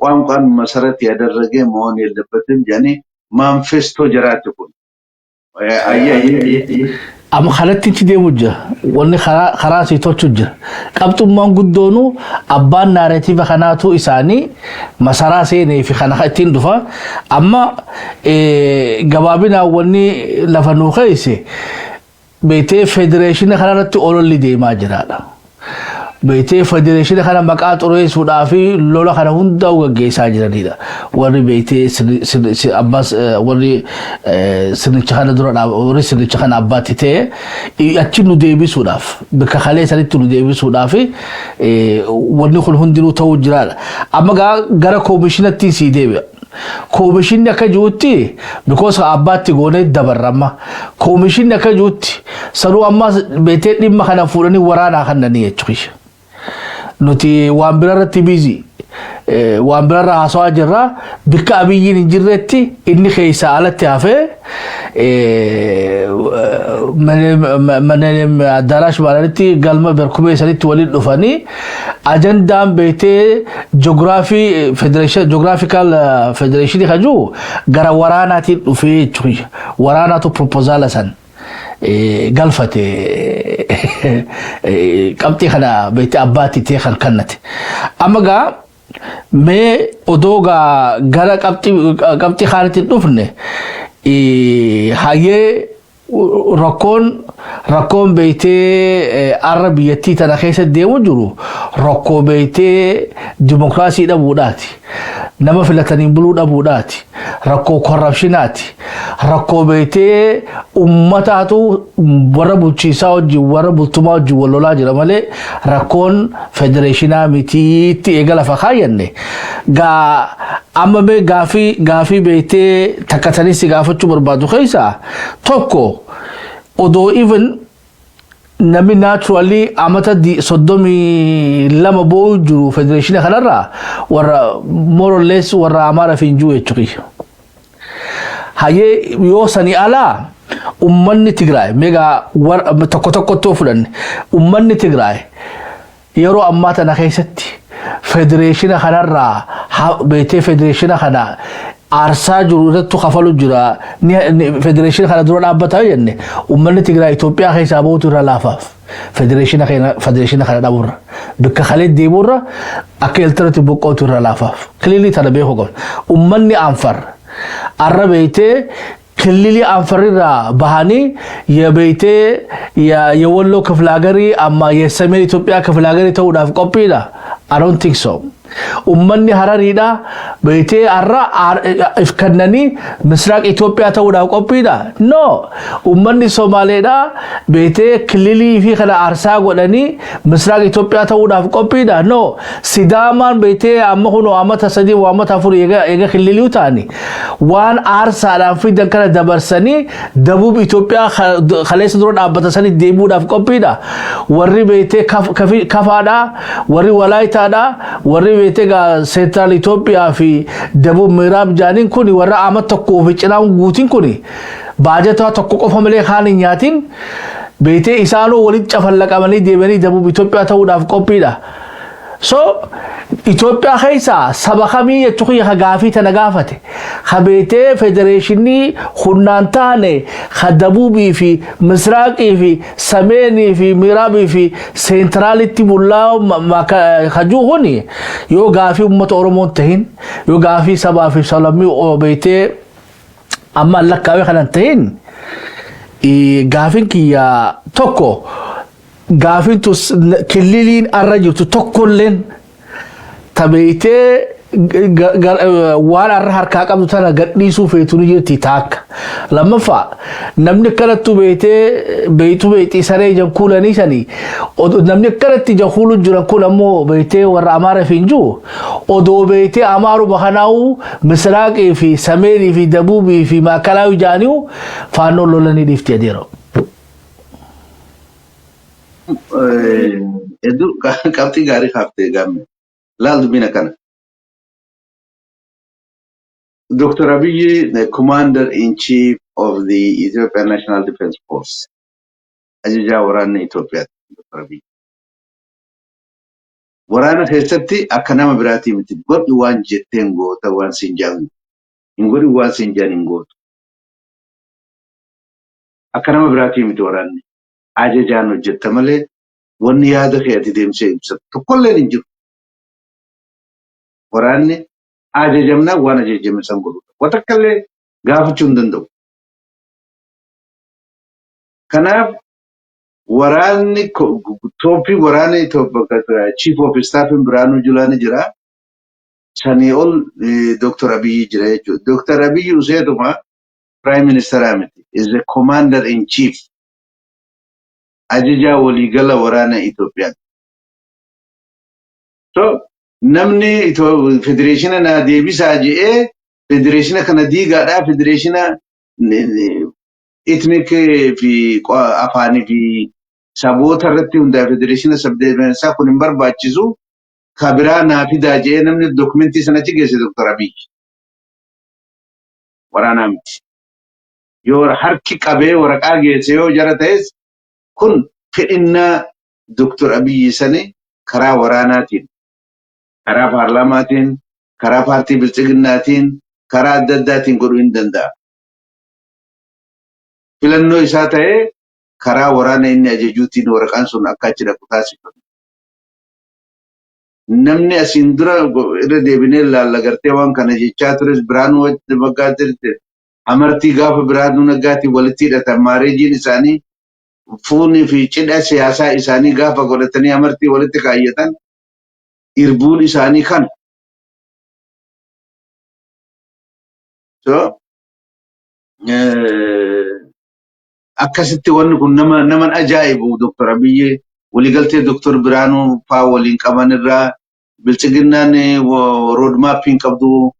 ቋንቋን መሰረት ያደረገ መሆን የለበትም። ያኔ manifesto jaraati kun. Amma kanatti ichi deemu jira. Wanni karaa sii tolchu jira. Qabxummaan guddoonu abbaan narrative kanaatu isaanii masaraa seenee fi kana ittiin dhufa. Amma gabaabinaan wanni lafa nuu keesse beetee federeeshina kanarratti ololli deemaa jiraadha. Beetee federeeshina kana maqaa xureessuudhaa fi lola kana hundaa gaggeessaa jiranidha. Warri beetee abbaas, warri sirnicha kana dura, warri sirnicha kana abbaatti ta'e, achi nu deebisuudhaaf, bakka kalee sanitti nu deebisuudhaaf wanni kun hundinuu ta'uu jiraadha. Amma gara koomishinatti sii deebi'a. Koomishinni akka jirutti, because abbaatti goonee dabarra, amma koomishinni akka jirutti sanuu ammas beetee dhimma kana fuudhanii waraanaa kannanii jechuudha. Nuti waan bira irratti busy, waan bira irra haasawaa jirra, bikka Abiyyiin hin jirretti inni keessaa alatti hafee manneen addarash maalanitti galma berkumee sanitti waliin dhufanii ajandaan beetee geography federation, geographical federation kajuu gara waraanaatiin dhufee jechuudha. Waraanaatu proposala san galfate, qabxii kana beektee abbaatti ta'e kan kennate. Amma gaa Mee odoo gara qabxii kaanitti hin dhufne, hayyee, rakkoon beeytee arra biyyattii tana keessa deemu jiru rakkoo beeytee dimokiraasii dhabuudhaati. Nama filataniin buluu dhabuudhaati. Rakkoo corruptionaati. Rakkoo beeytee ummataatu warra bulchiisaa wajjin, warra bultumaa wajjin wal lolaa jira malee rakkoon federeeshinaa mitiitti eega lafa kaayyanne. Gaa amma mee gaafii beeytee takka tanis si gaafachuu barbaadu keessaa tokko, odoo even namni naturally amata 32 boo'u jiru federeeshina kanarraa warra more or less warra Amaara fi Injuu jechuudha. Hayyee, yoo sanii alaa ummanni Tigraay meegaa tokko tokkotti yoo fudhanne, ummanni Tigraay yeroo ammaa tana keessatti federeeshina kanarraa beetee federeeshina kana aarsaa jiru irratti kafalu jira, federeeshina kana dura dhaabbataa jenne, ummanni Tigraay Itoophiyaa keessaa bahutu irra laafaaf federeeshina kana dhabuurra, bakka kalee deemuurra akka Eertiraatti boqqootu irra laafaaf. Kililii tana beekuu qabna. Ummanni Anfar arra beeytee kililii Anfarirraa bahanii የቤቴ የወሎ ክፍለ ሀገር amma የሰሜን ኢትዮጵያ ክፍለ ሀገር ta'uudhaaf qophiidha? I don't think so. Ummanni Harariidha beeytee har'a if kennanii Misraaq Itoophiyaa ta'uudhaaf qophiidha? No. Ummanni Somaaleedha beeytee kililii fi kana aarsaa godhanii Misraaq Itoophiyaa ta'uudhaaf qophiidha? No. Sidaamaan beeytee amma kun amata 3, amata 4 eega kililii ta'ani waan aarsaadhaan fidan kana dabarsanii Dabuub Itoophiyaa kaleessa dura dhaabbata sanii deebi'uudhaaf qophiidha? Warri beeytee Kafaadha, warri Walaayitaadha, warri beeytee gaa Central Itoophiyaa fi Dabuub Miraab jaaniin kun, warra ama tokkoo fi cinaan guutiin kun baajata tokko qofa malee kaan hin nyaatin beeytee isaanoo walitti cafallaqamanii deebi'anii Dabuub Itoophiyaa ta'uudhaaf qophiidha? So Itoophiyaa keessaa saba kamii jechuu kiyya ka gaafii tana gaafate, ka beetee federeeshinii humnaan taane ka dabuubii fi misraaqii fi sameenii fi miraabii fi centralitti bullaa kajuu kuni, yoo gaafii uummata Oromoon tahin, yoo gaafii sabaa fi sablammii beetee amma lakkaawee kanan tahin, gaafiin kiyya tokko, gaafiin kililiin arra jirtu tokkolleen tabeeytee waan arra harkaa qabdu tana gadhiisuu feetu ni jirti taakka. Lammaffaa, namni akkanattu beeytee beeytu beeyxii saree ija kuulanii sanii, namni akkanatti ija kuulu jiran kun ammoo beeytee warra Amaara fi hin jiru, odoo beeytee Amaaruma kanaa'uu Misraaqii fi Sameenii fi Dabuubii fi Maakalaawii jaaniu faannoon lolanii dhiifti adeera. Hedduu qabxii gaarii kaaftee, Gaamme. Laal, dubbiin akkana. Dr. Abiy, the commander in chief of the Ethiopian National Defense Force. Ajajaa waraana Itoophiyaati, Dr. Abiy. Waraana keessatti akka nama biraatii miti. Godhi waan jetteen goota, waan siin jaan hin godhi, waan siin jaan hin gootu. Akka nama biraatii miti waraanni. Ajajaan hojjetta malee wanni yaada kee ati deemsee ibsatu tokkolleen hin jiru. Waraanni ajajamnaan waan ajajame san godhudha. Wanta akkallee gaafachuu hin danda'u. Kanaaf waraanni topii waraana Itoophiyaa, chief of staff Biraanuu Julaa ni jira. Sanii ol Dr. Abiyyi jira jechuudha. Dr. Abiyyi useetuma prime minister miti. Is the commander in chief. Ajajaa waliigala waraana Itoophiyaa. So namni federeeshina naa deebisaa je'ee, federeeshina kana diigaadhaa, federeeshina ethnic fi afaanii fi saboota irratti hundaa'e, federeeshina sabdeebiinsaa kun hin barbaachisu, ka biraa naa fidaa je'ee namni dokumentii sana achi geesse Dr. Abiy. Waraanaa miti. Yoo harki qabee waraqaa geesse yoo jara ta'es, kun fedhinnaa Dr. Abiy sani karaa waraanaatiin, karaa paarlaamaatiin, karaa paartii Biltsiginnaatiin, karaa adda addaatiin godhuu hin danda'a. Filannoo isaa ta'ee karaa waraana inni ajajuutiin waraqaan sun akka achi dhaqu taasifame. Namni asiin dura irra deebinee ilaalla gartee waan kana jechaa tures Biraanuu Waggaa jirte. Amartii gaafa Biraanuu Naggaatiin walitti hidhatan, marriageiin isaanii, fuunii fi cidha siyaasaa isaanii gaafa godhatanii amartii walitti kaayyatan, irbuun isaanii kana. So akkasitti wanni kun nama ajaa'ibu. Dr. Abiyyi waliigaltee Dr. Biraanuu faa waliin qaban irraa bilchiginnaan roadmapiin qabdu,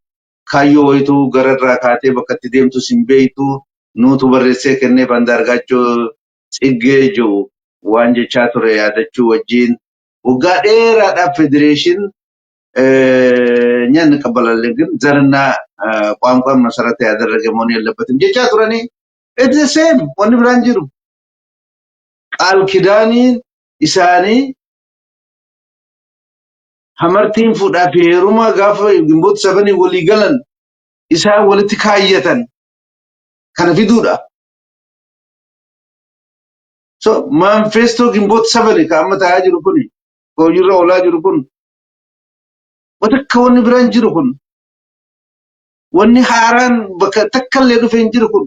kaayyoo wayituu gararraa kaatee bakka itti deemtu sin beeytu, nuutu barreessee kennee Andaargaachoo Tsiggee jiru waan jechaa ture yaadachuu wajjin waggaa dheeraadhaaf federation እኛ እንቀበላለን ግን ዘርና ቋንቋን መሰረት ያደረገ መሆን የለበትም jechaa turanii, it's the same. Wanni biraan jiru qaal kidaaniin isaanii hamartiin fuudhaa fi heerumaa gaafa Gimboota sabanii walii galan isaan walitti kaayyatan kana fiduudha. So manifesto Gimboota sabanii ka amma taa'aa jiru kuni, hojiirra oolaa jiru kun, watakka wanni biraan jiru kun, wanni haaraan bakka takka illee dhufe hin jiru. Kun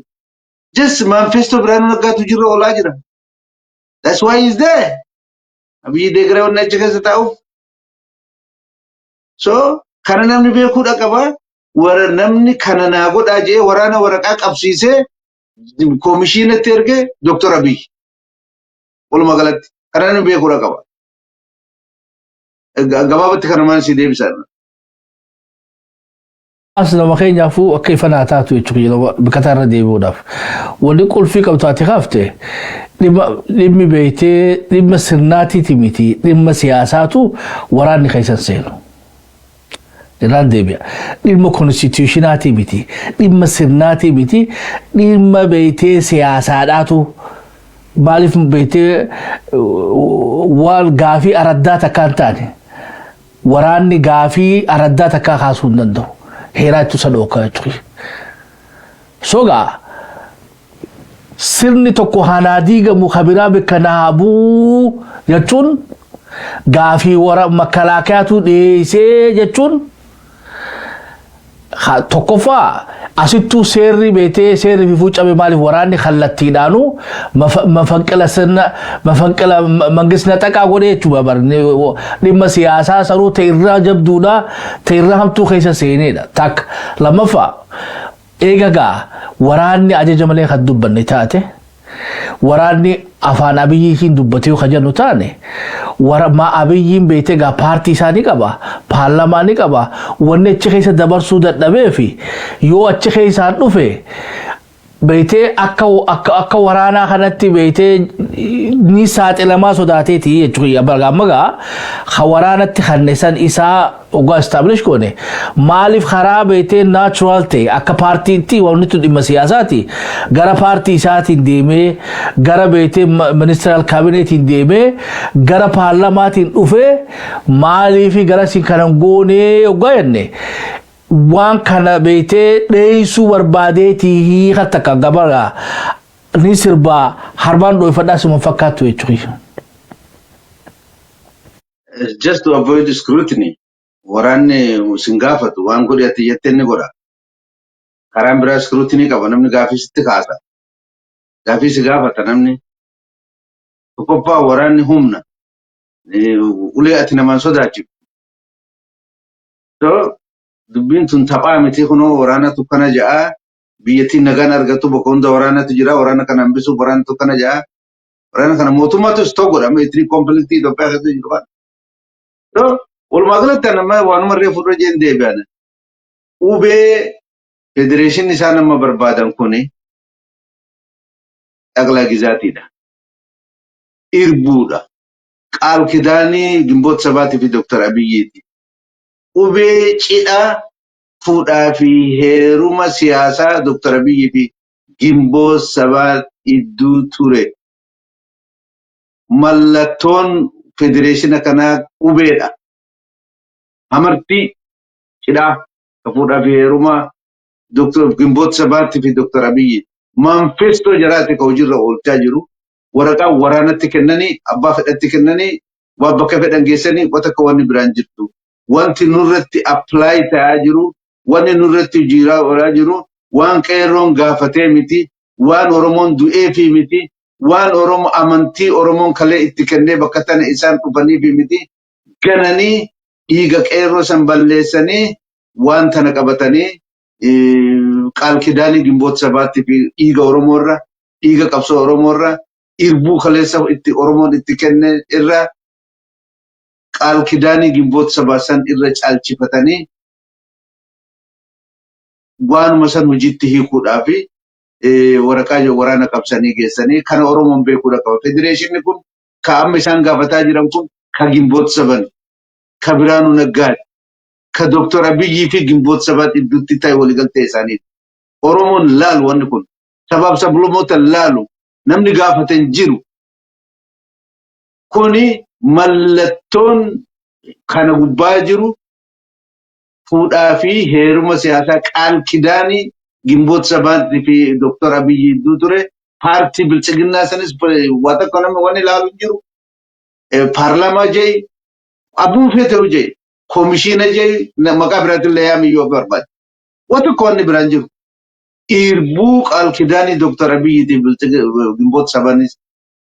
just manifesto Biraanuu Naggaatu hojiirra oolaa jira. That's why he's there. Abiyyi deeggaree wanni achi keessa taa'uuf. So kana namni beekuudha qaba. Wara namni kana naa godhaa jedhee waraana waraqaa qabsiisee koomishiinatti ergee Dr. Abiy. Walumaa galatti kana namni beekuudha qaba. Gabaabatti kana maan si deebisan. As nama keenyaafuu akka ifa naa taatu jechuudha bakka irra deebi'uudhaaf. Wanni qulfii qabdu ati kaafte dhimmi beektee dhimma sirnaatiiti miti, dhimma siyaasaatu waraanni keessan seenu. Irraan deebi'a. Dhimma constitutionaatii miti, dhimma sirnaatii miti, dhimma beektee siyaasaadhaatu. Maaliif beektee waan gaafii araddaa takkaa hin taane, waraanni gaafii araddaa takkaa kaasuu hin danda'u. Heeraa ittisa dhookaa jechuudha. Sogaa sirni tokko hanaa diigamu kabiraa bakka naa bu'uu jechuun gaafii wara makkalaakayaatu dhiyeessee jechuun, tokkoffaa asittuu seerri beetee seerri fifuu cabe. Maaliif waraanni kallattiidhaanu mafanqila sirna, mafanqila mangisna xaqaa godhee jechuudha? Barne dhimma siyaasaa sanuu ta'e irraa jabduudha, ta'e irraa hamtuu keessa seenedha. Takka. Lammaffaa, eega gaa waraanni ajaja malee kan dubbanne taate, waraanni afaan Abiyyiitiin dubbatee kan jennu taane, ma Abiyyiin beetee gaa paartii isaa ni qaba, paarlamaa ni qaba. Wanni achi keessa dabarsuu dadhabee fi yoo achi keessaan dhufe beetee akka waraanaa kanatti beetee ni saaxilamaa sodaateeti jechuudha. Amma gaa ka waraanatti kannesan isaa ogaa establish goone, maaliif karaa beetee natural ta'e akka paartiitti, wanni tun dhimma siyaasaati, gara paartii isaatiin deemee, gara beetee ministerial cabinetiin deemee, gara paarlamaatiin dhufee, maaliif gara isin kanan goonee ogaa jenne, waan kana beetee dheeysuu barbaadeetii hiika takka gabara ni sirbaa harbaan dhoofadhaa suma fakkaattu jechuudha. Just to avoid scrutiny. Waraanni sin gaafatu, waan godhe ati jettee inni godha. Karaan biraa scrutiny qaba, namni gaafii sitti kaasa. Gaafii si gaafata namni. Tokkoffaa, waraanni humna. Ulee ati namaan sodaachiftu. So dubbiin tun taphaa miti. Kunoo waraanatu kana ja'a, biyyattiin nagaan argatu bakka hunda waraanatu jira, waraana kana hambisuuf waraanatu kana ja'a, waraana kana mootummaatu stop godhame ethnic conflictii Itoophiyaa keessa jiru kana. So walumaa galatti nama waanuma reefu irra jeen deebi'an. Qubee federeeshinii isaan amma barbaadan kuni dhaqlaa gizaatiidha. Irbuudha. Qaal kidaanii Gimboota Sabaatii fi Dooktar Abiyyiiti. Qubee cidhaa fuudhaa fi heeruma siyaasaa Dooktar Abiyyii fi Gimboo Sabaa idduu ture. Mallattoon federeeshina kanaa qubeedha. Amartii cidhaa ka fuudhaa fi heeruma Dooktar Gimboota Sabaatii fi Dooktar Abiyyi. Manifesto jaraati ka hojiirra oolchaa jiru. Waraqaa waraanatti kennanii, abbaa fedhatti kennanii. Waan bakka fedhan geessanii wanta akka wanni biraan jirtu. Wanti nurratti apply ta'aa jiru, wanni nurratti hojiiraa oolaa jiru, waan qeerroon gaafatee miti, waan Oromoon du'eefii miti, waan Oromoo amantii Oromoon kalee itti kennee bakka tana isaan dhufaniifi miti. Gananii dhiiga qeerroo san balleessanii waan tana qabatanii qaal kidaanii Gimboota 7tti fi dhiiga Oromoorra, dhiiga qabsoo Oromoorra, irbuu kaleessa itti Oromoon itti kenne irra, qaal kidaanii Gimboota 7 san irra caalchifatanii waanuma san hojiitti hiikuudhaa fi waraqaa waraana qabsanii geessanii kana Oromoon beekuudha qaba. Federeeshinni kun ka amma isaan gaafataa jiran kun ka Gimboota 7, ka Biraanuu Naggaati, ka Dooktor Abiyyii fi Gimboota 7 gidduutti ta'e waliigaltee isaaniiti. Oromoon laalu wanni kun sabaaf sablammoota laalu namni gaafate hin jiru. Kuni mallattoon kana gubbaa jiru fuudhaa fi heeruma siyaasaa qaal kidaanii Gimboota 7 fi Dooktor Abiyyi gidduu ture. Paartii Bilchiginnaa sanis waa tokko namni wanni ilaalu hin jiru. Paarlaamaa jee, abbuu feeteru jee, koomishiina jee, maqaa biraatti illee yaamiyyuu barbaade. Waa tokko wanni biraan jiru. Irbuu qaal kidaanii Dooktor Abiyyiitiin Gimboota 7nis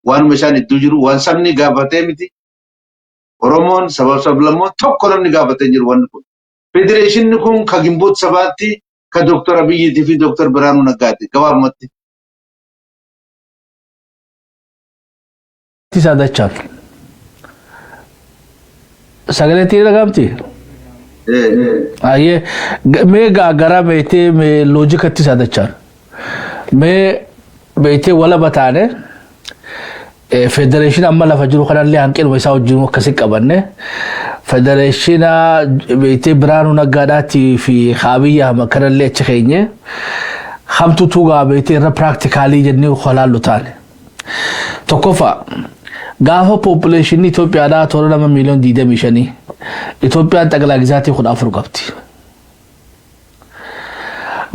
waanuma isaan gidduu jiru, waan sabni gaafatee miti. Oromoon sabab sablammoo tokko namni gaafatee jiru wanni kun. Federeeshinni kun ka Gimboota 7tti, ka Dooktor Abiyyiitii fi Dooktor Biraanuu Naggaati gabaabumatti. Isaa dachaan. Sagalee tii dhagaamti? Ayyee, mee gara meetee mee loojikatti isaa dachaan. Mee beektee walaba taane federeeshina amma lafa jiru kanallee hanqinuma isaa wajjin akkasi qabanne, federeeshina beektee Biraanuu Naggaadhaatii fi Abiyyi Ahmad kanallee achi keenye, hamtu tugaa beektee irra practically jennee holaallu taane. Tokkoffaa, gaafa population Itoophiyaadhaa toora nama miiliyoon 25, Itoophiyaan xaqilaa gizaatii 14 qabdi.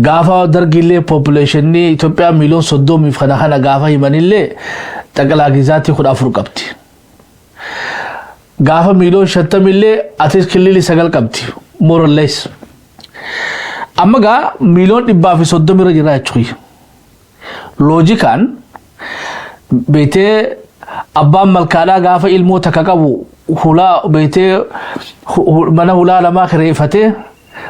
Gaafa dargiillee population Itoophiyaa miiliyoon 30f kana gaafa himanillee xaqilaa gizaatii 14 qabdi. Gaafa miiliyoon 50illee atis kililii 9 qabdi, more or less. Amma gaa miiliyoon 130 irra jira jechuudha. Loojikaan beetee abbaan malkaadhaa gaafa ilmoo takka qabu hulaa beetee mana hulaa lamaa kireeffatee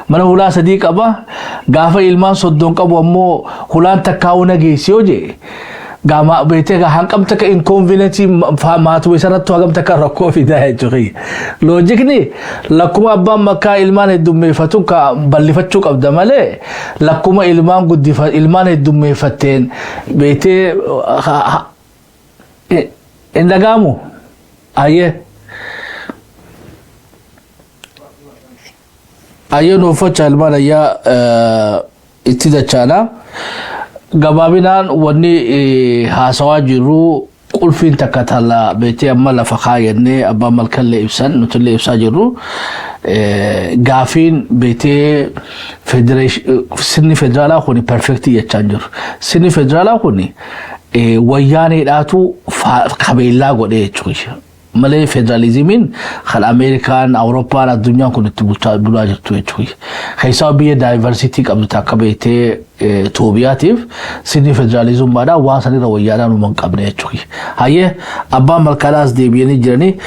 mana hulaa sadii qaba. Gaafa ilmaan 30 qabu ammoo hulaan takkaa'uu nageessi yoo jee, gaama beetee hanqam takka inconvenience maatuu isarrattu hagam takka rakkoo fidaa jechuudha. Loojikni lakkuma abbaan makkaa ilmaan heddummeeffatu ka bal'ifachuu qabda malee, lakkuma ilmaan guddifa ilmaan heddummeeffatteen beetee hin dhagaamu. Ayyee. Ayyee, nuuffachaa ilmaan ayyaa itti dachaana. Gabaabinaan wanni haasawaa jirru qulfiin takka tala beetee amma lafa kaayannee abbaan malkallee ibsan, nutillee ibsaa jirru, gaafiin beetee sirni federaalaa kun perfect jechaa jiru. Sirni federaalaa kun wayyaaneedhaatu qabeellaa godhee jechuudha. Malee federaalizimiin kan Ameerikaan, Awurooppaan, addunyaan kun itti bulchaa bulaa jirtu jechuudha. Keessaa biyya diversity qabdu takka beektee Itoophiyaatiif sirni federaalizummaadhaan waan sanirra wayyaadhaan uuman qabne jechuudha. Hayyee, abbaan malkaadhaas deebi'anii jiranii.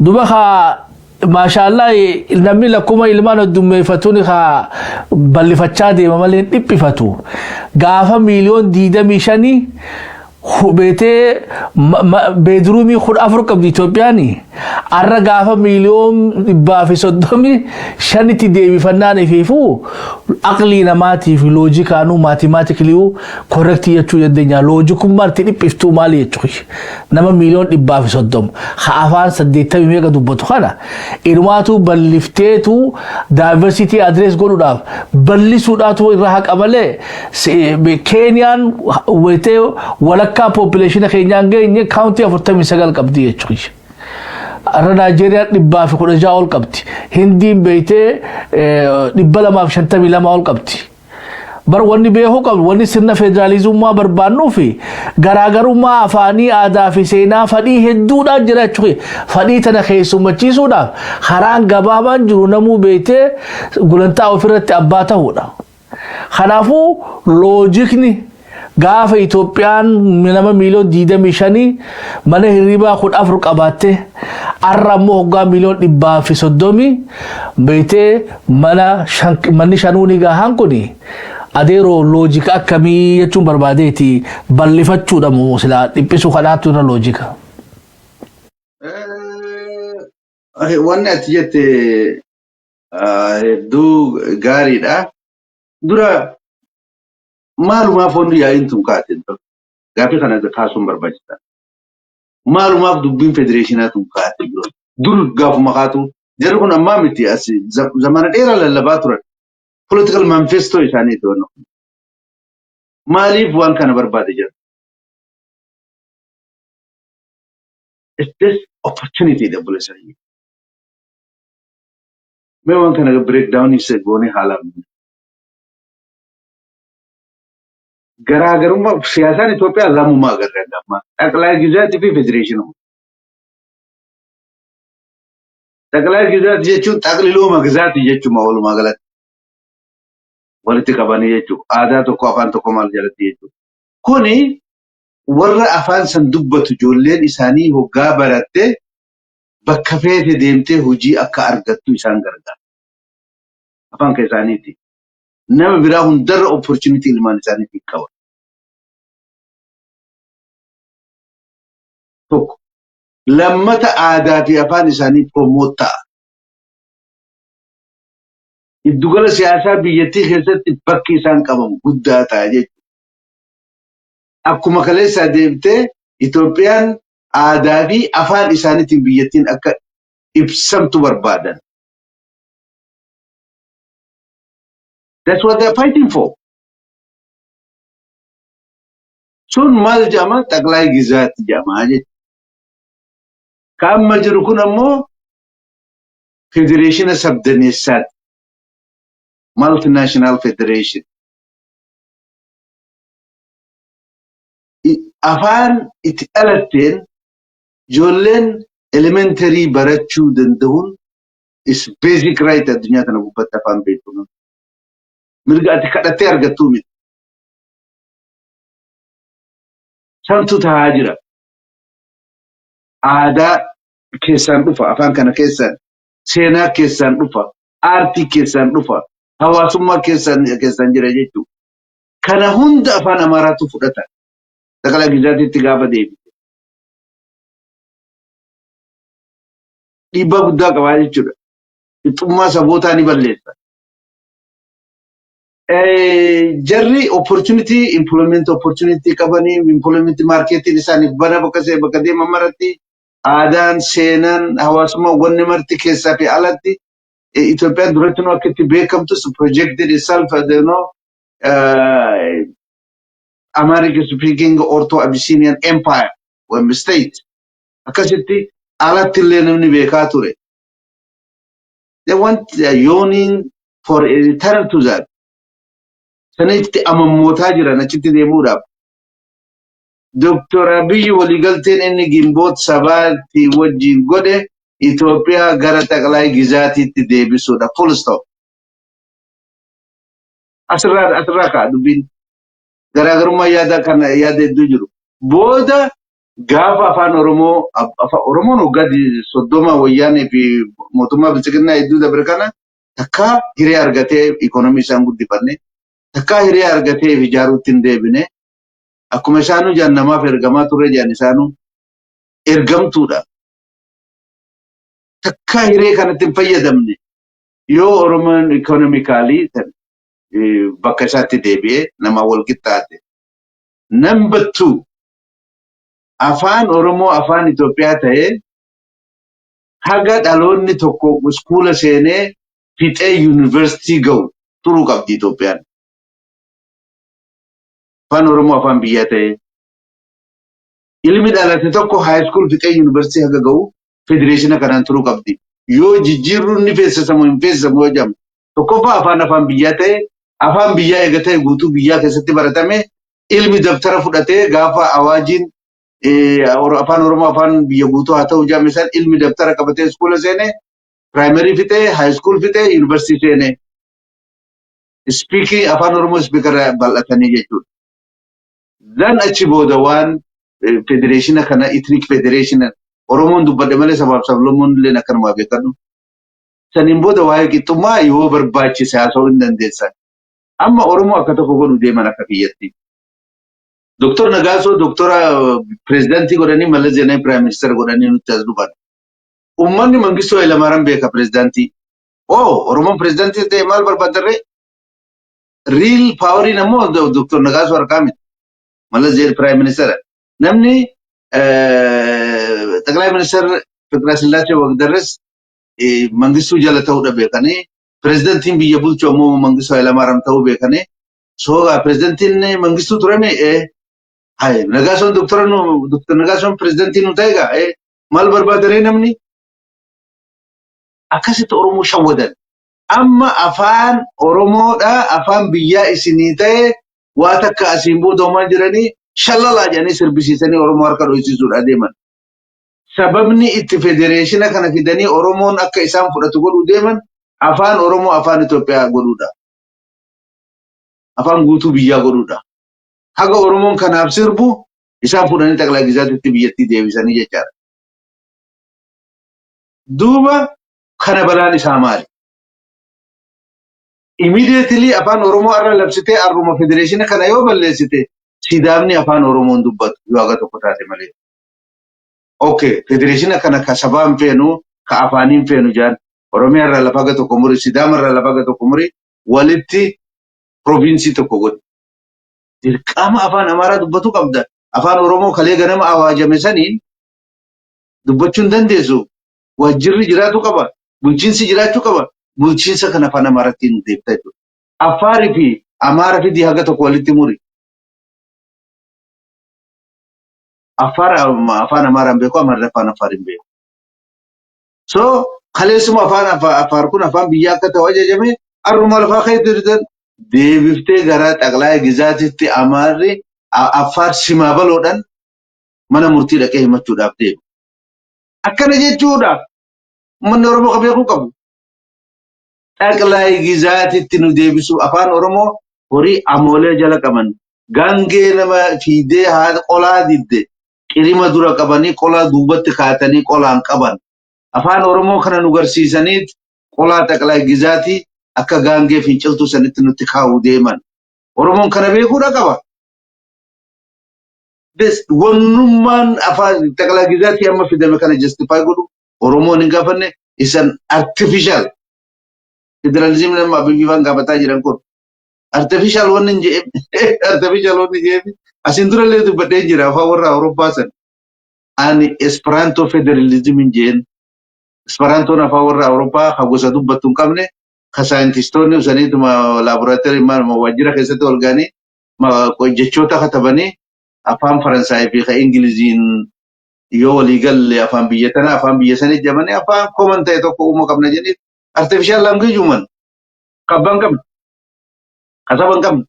Duba kaa maashaallah, namni lakkuma ilmaan heddummeeffatuun kaa bal'ifachaa deema malee hin dhiphifatu. Gaafa miiliyoon 25 beetee bedroom 14 qabdi Itoophiyaan, har'a gaafa miiliyoon 135tti deebifannaan ifiifuu aqlii namaatii fi loojikaanuu mathematically correct jechuu dandeenya. Loojikummaan itti dhiphiftuu maali jechuudha? Nama miiliyoon 130 ha afaan 80 meeqa dubbatu kana inumaatu bal'ifteetu diversity address godhuudhaaf bal'isuudhaatu irra haqa malee, Keeniyaan wayitee walakkaa population keenyaan geenye county 49 qabdi jechuudha. Har'a Naayijeeriyaan 116 ol qabdi. Hindiin beeytee 252 ol qabdi. Bar wanni beekuu qabnu, wanni sirna federaalizummaa barbaannuu fi garaagarummaa afaanii, aadaa fi seenaa fadhii hedduudhaan jira jechuudha. Fadhii tana keessummachiisuudhaaf karaan gabaabaan jiru namuu beektee gulantaa ofirratti abbaa ta'uudha. Kanaafuu loojikni gaafa Itoophiyaan nama miiliyoon 25 mana hirribaa 14 qabaatte, har'a ammoo hoggaa miiliyoon 130 beektee mana manni shanuu ni gahaan, kuni adeeroo loojika akkamii jechuun barbaadeeti? Bal'ifachuudha moo silaa dhiphisuu kanaatu irra loojika? Wanni ati jette hedduu gaariidha. Dura maalumaaf wanni yaa'iin tun kaate? Gaaffii kana kaasuun barbaachisaadha. Maalumaaf dubbiin federeeshinaa tun kaate dura? Dur gaafuma kaatu jarri kun ammaa miti, as zamana dheeraa lallabaa turan. Political manifesto isaaniiti wannan kun. Maaliif waan kana barbaade jira? It's this opportunity dha, obboleessa kiyya. Mee waan kana break down isa goonee haalaan. Garaagarummaa siyaasaan Itoophiyaa lamumaa agarra gammaa. ጠቅላይ ግዛት fi federeeshinuma. ጠቅላይ ግዛት jechuun xaqliloo magzaati jechuudha walumaa galatti. Walitti qabanii jechuudha. Aadaa tokko, afaan tokko maal jalatti jechuudha. Kuni warra afaan san dubbatu ijoolleen isaanii hoggaa baratte bakka feete deemtee hojii akka argattu isaan gargaara. Afaan isaaniiti. Nama biraa hundarra opportunity ilmaan isaaniitiif qaba. Tokko. Lammata, aadaa fi afaan isaanii promote ta'a. Giddugala siyaasaa biyyattii keessatti bakki isaan qaban guddaa ta'a jechuudha. Akkuma kaleessaa deemtee Itoophiyaan aadaa fi afaan isaaniitiin biyyattiin akka ibsamtu barbaadan. That's what they're fighting for. Sun maal jedhama? ጠቅላይ ግዛት jedhama jechuudha. Ka amma jiru kun ammoo federeeshina sabdaneessaati. Multinational federation. Afaan itti dhalatteen ijoolleen elementary barachuu danda'uun is basic right addunyaa kana gubbatti, afaan beekuun. Mirga ati kadhattee argattuu miti. Santu tahaa jira. Aadaa keessaan dhufa, afaan kana keessaan, seenaa keessaan dhufa, aartii keessaan dhufa, hawaasummaa keessaan jira jechuudha. Kana hunda afaan Amaaraatu fudhata. ጠቅላይ ግዛት itti gaafa deebite. Dhiibbaa guddaa qabaa jechuudha. Qixxummaa sabootaa ni balleessa. Jarri opportunity, employment opportunity qabanii, employment marketiin isaaniif bana, bakka bakka deeman maratti aadaan, seenaan, hawaasummaa, wanni marti keessaa fi alatti Itoophiyaan duratti nu akka itti beekamtus projected itself as Amharic speaking Ortho Abyssinian Empire or state, akkasitti alatti illee namni beekaa ture. They want, they are yearning for a return to that. Sanitti amammootaa jiran achitti deemuudhaaf. Dr. Abiyyi waliigalteen inni Ginboot Sabaatti wajjin godhe Itoophiyaa gara ጠቅላይ ግዛት iitti deebisuudha. Full stop. Asirraa ka'a dubbiin. Garaagarummaa yaada kana yaada hedduu jiru. Booda gaafa afaan Oromoo, afaan Oromoon waggaa 30 wayyaanee fi mootummaa bilchiginnaa hedduu dabre kana takkaa hiree argatee ikonomii isaan guddifanne, takkaa hiree argatee ijaaruutti hin deebine. Akkuma isaanuu jaan namaaf ergamaa turre jaan, isaanuu ergamtuudha. Takkaa hiree kanatti hin fayyadamne. Yoo Oromoon economically bakka isaatti deebi'ee nama wal qixxaate. Number two, afaan Oromoo afaan Itoophiyaa ta'ee haga dhaloonni tokko iskuula seenee fixee yuunivarsiitii ga'u turuu qabdi Itoophiyaan. Afaan Oromoo afaan biyyaa ta'ee. Ilmi dhalate tokko high school fixee yuunivarsiitii haga ga'u federeeshina kanaan turuu qabdi. Yoo jijjiirruun ni feessisamu hin feessisamu yoo jedhamu, tokkoffaa afaan biyyaa ta'e Afaan biyyaa eega ta'e, guutuu biyyaa keessatti baratame, ilmi dabtara fudhatee gaafa awaajiin afaan Oromoo afaan biyya guutuu haa ta'u jedhame san, ilmi dabtara qabatee iskuula seene, primary fixee, high school fixee, yuunivarsiitii seene. Speaking afaan Oromoo speaker bal'atanii jechuudha. Then achi booda waan federeeshina kana, ethnic federation, Oromoon dubbadhe malee sabaaf sablammoon illee akkanumaa beekadhu. Saniin booda waa'ee qixxummaa yoo barbaachise haasa'uu hin dandeessan. Amma Oromoo akka tokko godhu deeman akka kiyyatti. Doktor Nagaasoo doktora pirezidaantii godhanii, Mallas Zeenaawi prime minister godhanii nutti as dhufan. Uummanni Mangistuu Hayilamaariyaam beeka pirezidaantii. Oo, Oromoon pirezidaantii ta'e maal barbaadarree? Real poweriin ammoo Doktor Nagaasoo harkaa miti. Mallas Zeenaawi prime minister. Namni ጠቅላይ ሚኒስትር Fiqirasillaasee Wagdarres Mangistuu jala ta'uudha beekanii, pirezidaantiin biyya bulchu ammoo Mangistuu Hayilamaariyaam ta'uu beekanii, so pirezidaantiin Mangistuu turame. Hay, Nagaasoon doktora nu, Doktor Nagaasoon pirezidaantii nu ta'e gaa maal barbaadaree namni? Akkasitti Oromoo shawwadan. Amma afaan Oromoodha afaan biyyaa isinii ta'e, waa takka asiin booda homaa jiranii shalalaa jedhanii sirbisiisanii Oromoo harka dhohisiisuudha deeman. Sababni itti federeeshina kana fidanii Oromoon akka isaan fudhatu godhuu deeman afaan Oromoo afaan Itoophiyaa godhuudha. Afaan guutuu biyyaa godhuudha. Haga Oromoon kanaaf sirbu isaan fuudhanii xaqilaa gizaatitti biyyattii deebisanii jechaadha. Duuba kana balaan isaa maali? Immediately afaan Oromoo irra labsitee arruma federeeshina kana yoo balleessite, Sidaamni afaan Oromoon dubbatu yoo haga tokko taate malee. Okay, federeeshina kana ka sabaan feenu, ka afaaniin feenu jaan, Oromiyaa irraa lafa haga tokko muri, Sidaama irraa lafa haga tokko muri, walitti province tokko godhi. Dirqama afaan Amaaraa dubbatu qabda. Afaan Oromoo kalee ganama awaajame saniin dubbachuu hin dandeessu. Waajjirri jiraatu qaba. Bulchiinsi jiraachuu qaba. Bulchiinsa kana afaan Amaaratiin deebita jechuudha. Affaarii fi Amaara fidii haga tokko walitti muri. Affaar afaan Amaaraan beeku, Amaarri afaan Affaar hin beeku. So kaleessuma afaan Affaar kun afaan biyyaa akka ta'u ajajame, arruma lafaa keetti deebiftee gara xaqlaa gizaatitti Amaarri Affaar simaa baloodhaan mana murtii dhaqee himachuudhaaf deema. Akkana jechuudha. Uummanni Oromoo ka beekuu qabu. Xaqlaa gizaatitti nu deebisu, afaan Oromoo horii amoolee jala qaban, gaangee nama fiidee haadha qolaa didde qirima dura qabanii, qolaa duubatti kaatanii qolaan qaban. Afaan Oromoo kana nu garsiisaniit qolaa xaqlaa gizaatii akka gaangee finciltuu sanitti nutti kaa'uu deeman. Oromoon kana beekuudha qaba. Wannummaan afaan xaqlaa gizaatii amma fidame kana justify godhu Oromoon hin gaafanne. Isan artificial federalism nama Abiyyi faan gaafataa jiran kun artificial wanni hin je'e, artificial wanni je'e asiin dura illee dubbadhee jira. Afaan warra Awurooppaa san ani Esperanto federalism hin je'en. Esperantoon afaan warra Awurooppaa ka gosa dubbattu hin qabne, ka saayintistoonni ibsaniituma laaboraatoorii waajjira keessatti wal ga'anii jechoota katabanii, afaan Faransaayii fi ka Ingiliziin yoo walii galle afaan biyya tanaa afaan biyya sanii jedhamanii, afaan common ta'e tokko uumuu qabna jedhanii artificial language uuman, kabbaan qabne, kasaba hin qabne.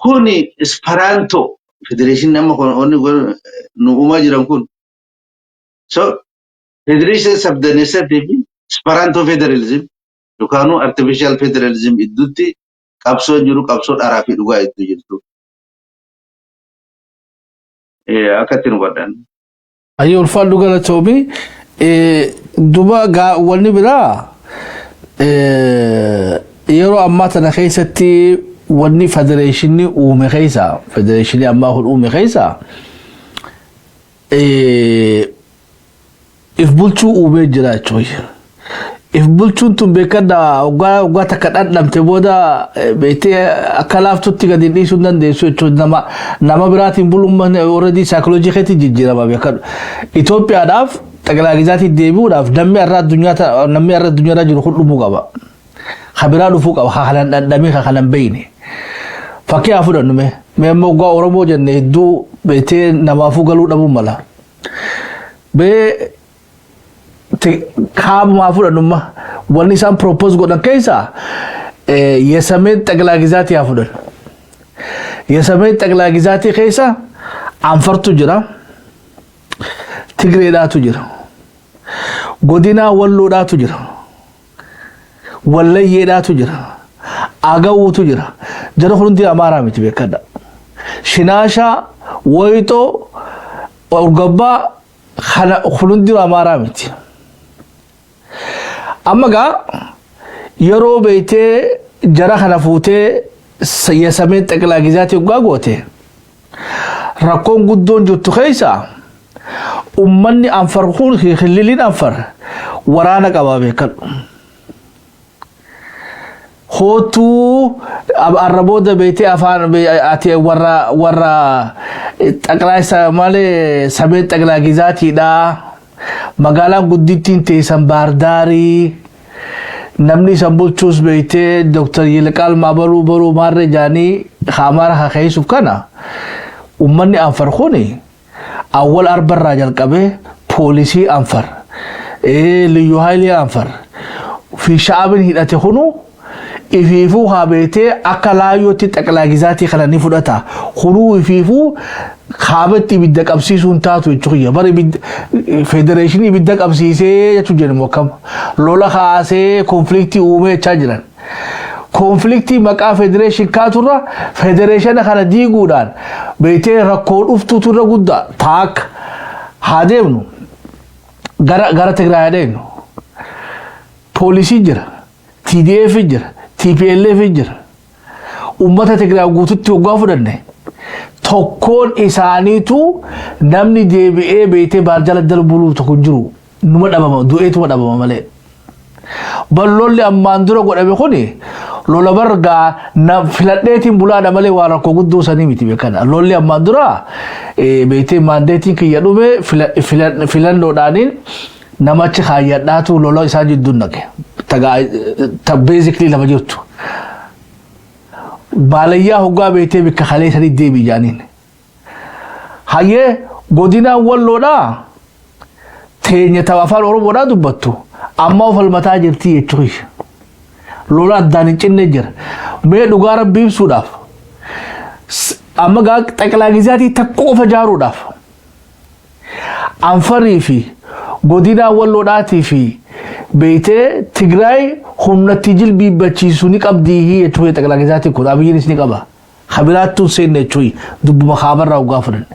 Kuni Esperanto federeeshinii amma nu uumaa jiran kun, so federation sabdaneessattii fi Esperanto federalism yookaan artificial federalism idduutti qabsoon jiru qabsoo dharaa fi dhugaa iddoo jirtu. Akkatti nu godhan. Ayyee, ulfaadhu, galatoomi. Duba wanni biraa yeroo ammaa tana keessatti wanni federeeshinii uume keessa, federeeshinii ammaa kun uume keessa, if bulchuu uumee jira jechuudha. If bulchuun tun beekadha, waggaa takka dhandhamte booda beektee akka laaftutti gadi dhiisuu hin dandeessu jechuudha. Nama biraatiin bulummaan already saayikooloojii keetti jijjiirama, beekadhu. Itoophiyaadhaaf xaqilaa gizaatii deebi'uudhaaf namni har'a addunyaarra jiru kun dhumuu qaba. Ka biraa dhufuu qaba, ka kanan dhandhamee, ka kanan beeyne. Fakkii haa fudhannu mee. Mee amma waggaa Oromoo jenne hedduu beektee namaafuu galuu dhabuu mala. Bee kaabumaa fudhannumma wanni isaan propose godhan keessa የሰሜን ጠቅላይ ግዛት yaa fudhan. የሰሜን ጠቅላይ ግዛት keessa Anfartu jira. Tigreedhaatu jira. Godina Walloodhaatu jira. Wallayyeedhaatu jira. Agawuutu jira. Jara kun hundi Amaaraa miti, beekadha. Shinaashaa, Wayixoo, Urgabbaa kana kun hundi Amaaraa miti. Amma gaa yeroo beeytee jara kana fuutee የሰሜን ጠቅላይ ግዛት yoggaa goote, rakkoon guddoon jirtu keessa ummanni Anfar kun, kililiin Anfar waraana qabaa, beekadhu. Hootuu arra booda beeytee afaan ati warra ጠቅላይ malee ሰሜን ጠቅላይ ግዛatiidha. Magaalaan guddittiin teessan Baardaarii. Namni isan bulchuus beeytee Dr. Yilqaal Maabaluu baruu maarree jaanii Amaara hakeessuuf kana ummanni Anfar kuni awwal arbarraa jalqabee poolisii Anfar, ልዩ ኃይል Anfar fi sha'abin hidhate kunu ifiifuu haa beetee akka laayyootti ጠቅላይ ግዛት kana ni fudhata. Kunuu ifiifuu kaabatti ibidda qabsiisuun taatu jechuudha. Bara federeeshinii ibidda qabsiisee jechuun jedhamu akkam lola kaasee conflict uumee jechaa jiran. Conflict maqaa federation kaaturra federeeshina kana diiguudhaan beetee rakkoo dhuftuutu irra guddaa taak. Haa deemnu, gara Tigraay deemnu. Poolisii jira, TDF jira, TPLF jira. Uummata Tigraay guututti waggaa fudhanne, tokkoon isaaniitu namni deebi'ee beetee baarjala darbuluu tokko hin jiru, numa dhabama, du'eetuma dhabama malee. Balloolli ammaan dura godhame kuni lola bargaa filadheetiin bulaadha malee waan rakkoo guddoo sanii miti, beekana. Lolli ammaan dura beetee mandateiin kiyya dhume filannoodhaaniin namachi kaayyadhaatu lola isaan jidduun naqe. Ta basically lafa jirtu. Baalayyaa hoggaa beetee bikka kalee sanii deebi jaaniin. Hayyee, godinaan Walloodhaa teenya tapha afaan Oromoodhaa dubbattu amma of falmataa jirti jechuudha. Lola addaan hin cinne jira. Mee dhugaa Rabbii ibsuudhaaf amma gaa ጠቅላይ ግዛት takka qofa ijaaruudhaaf Anfarii fi godinaa Walloodhaatii fi beeytee Tigraay humnatti jilbiibbachiisu ni qabdii jechuudha. ጠቅላይ ግዛት kun Abiyyiinis ni qaba. Habiraattuun seenne jechuudha, dubbuma kaabarraa hoggaa fudhanne.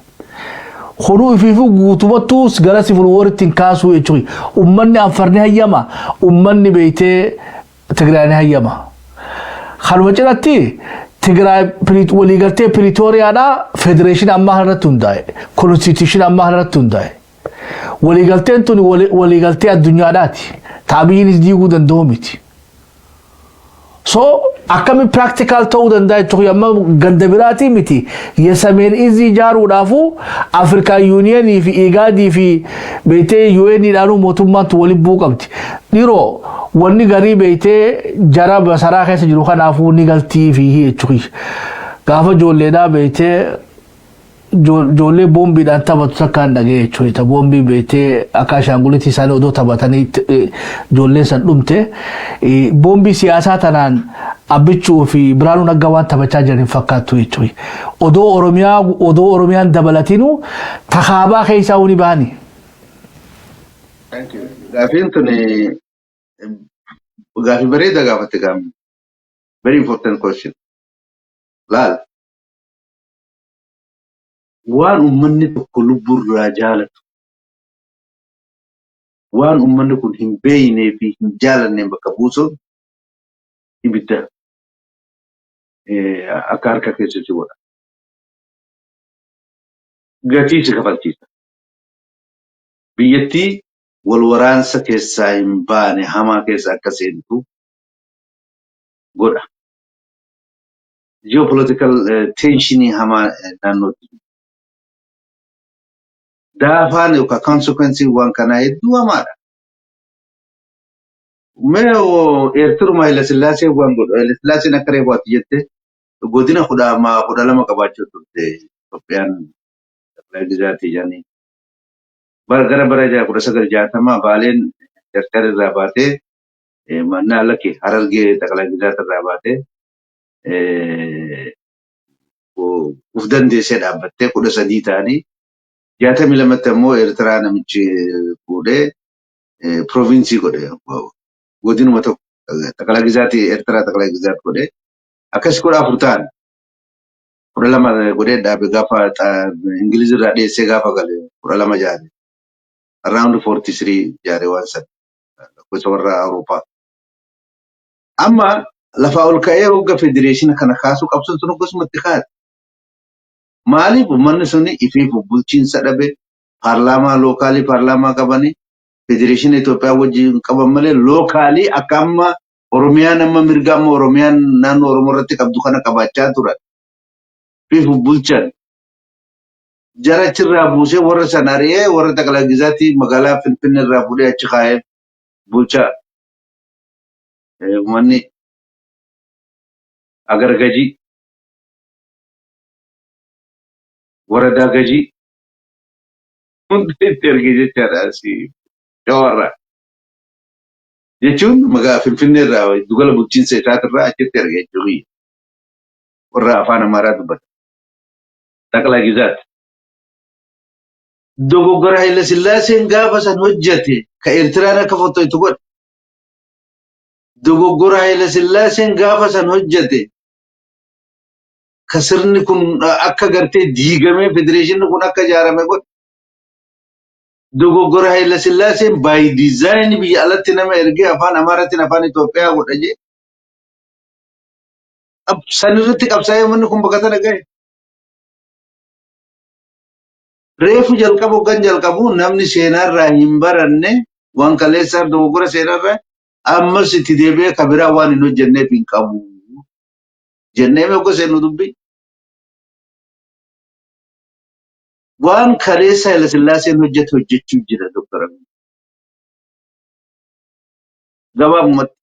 Kunuu ifiifuu guutumattuu gara civil waritti hin kaasuu jechuudha. Uummanni Anfar ni hayyama. Uummanni beeytee Tigraay ni hayyama. Kanuma cinatti Tigraay waliigaltee Piriitooriyaadhaa federeeshinii ammaa irratti hundaa'e. Constitution ammaa irratti hundaa'e. Waliigalteen tun waliigaltee addunyaadhaati. Taabiyyiinis diiguu danda'u miti. So akkami practical ta'uu danda'a jechuudha? Amma ganda biraatii miti, የሰሜን እዝ ijaaruudhaafu African Unionii fi Igaadii fi beetee UN dhaanuu mootummaan tun waliin bu'uu qabdi. Dhiiroo, wanni garii beetee jara basaraa keessa jiru kanaafuu ni galtii fi jechuudha. Gaafa ijoolleedhaa beetee ijoollee boombiidhaan taphatu takkaan dhagee jechuudha. Boombii beetee akka ashaangulitii isaanii odoo taphatanii ijoolleen san dhumte. Boombii siyaasaa tanaan Abbichuu fi Biraanuu Naggaa waan taphachaa jiran hin fakkaattu jechuudha. Odoo Oromiyaa, odoo Oromiyaan dabalatinu takaabaa keessaa ni bahani. Thank you. Gaafiin tun gaafii bareedaa gaafatte gaafni. Very important question. Laal. Waan uummanni tokko lubbuurraa jaalatu, waan uummanni kun hin beeynee fi hin jaalanneen bakka buusuun ibidda akka harka keessatti godha. Gatii si kafalchiisa. Biyyattii wal waraansa keessaa hin baane hamaa keessa akka seentu godha. Geopolitical tensionii hamaa naannootti. Daafaan yookaan consequence waan kanaa hedduu hamaadha. Mee Eertiruma Haile Sillaasee waan godhu, Haile Sillaaseen akka reefaatti jette godina 12 qabaachuu turte Itoophiyaan ጠቅላይ ግዛት jedhanii. Bara gara bara 1960 Baaleen Carcar irraa baatee Mannaa lakki Harargee xaqalaa gizaat irraa baatee uf dandeessee dhaabbattee 13 ta'anii, 62tti ammoo Eertiraa namichi fuudhee province godhe, godinuma tokko xaqalaa gizaatii Eertiraa xaqalaa gizaat godhe. Akkas 14 ta'an, 12 godhee dhaabe. Gaafa Ingiliz irraa dhiyeessee gaafa gale 12 jaare, around 43 jaare waan sana lakkoofsa warra Awurooppaa. Amma lafaa ol ka'ee hogga federeeshina kana kaasuu qabsoon sun akkasumatti kaate. Maaliif? Uummanni suni ifiif bulchiinsa dhabe. Paarlaamaa local paarlaamaa qabanii federeeshina Itoophiyaa wajjin qaban malee local akka amma Oromiyaan amma mirga amma Oromiyaan naannoo Oromoo irratti qabdu kana qabaachaa turan. Ifiif bulchan. Jara achirraa buusee, warra sana ari'ee, warra xaqalaa gizaatii magaalaa Finfinnee irraa fuudhee achi kaa'ee bulchaa. Uummanni agar gajii, waradaa gajii hunda itti erge jechaadha asii Shawarraa. Jechuun magaalaa Finfinnee irraa, giddugala bulchiinsa isaatirraa achitti erge jechuudha. Warra afaan Amaaraa dubbata. Xaqalaa gizaat. Dogoggora Haayile Sillaaseen gaafa san hojjete ka Eertiraan akka fottoytu godhe. Dogoggora Haayile Sillaaseen gaafa san hojjete ka sirni kun akka gartee diigamee federeeshinni kun akka ijaarame godhe. Dogoggora Haayile Sillaaseen by design biyya alatti nama ergee afaan Amaaraatiin afaan Itoophiyaa godha jee. San irratti qabsaa'ee uummanni kun bakka tana gahe. Reefu jalqabu hoggan jalqabu, namni seenaarraa hin baranne waan kaleessaa dogoggora seenaarraa ammas itti deebi'ee kabiraa waan hin hojjenneef hin qabu. Jennee hogga seennu dubbii. Waan kaleessa Haayile Sillaaseen hojjete hojjechuu jira Dr. Abiy. Gabaabumatti.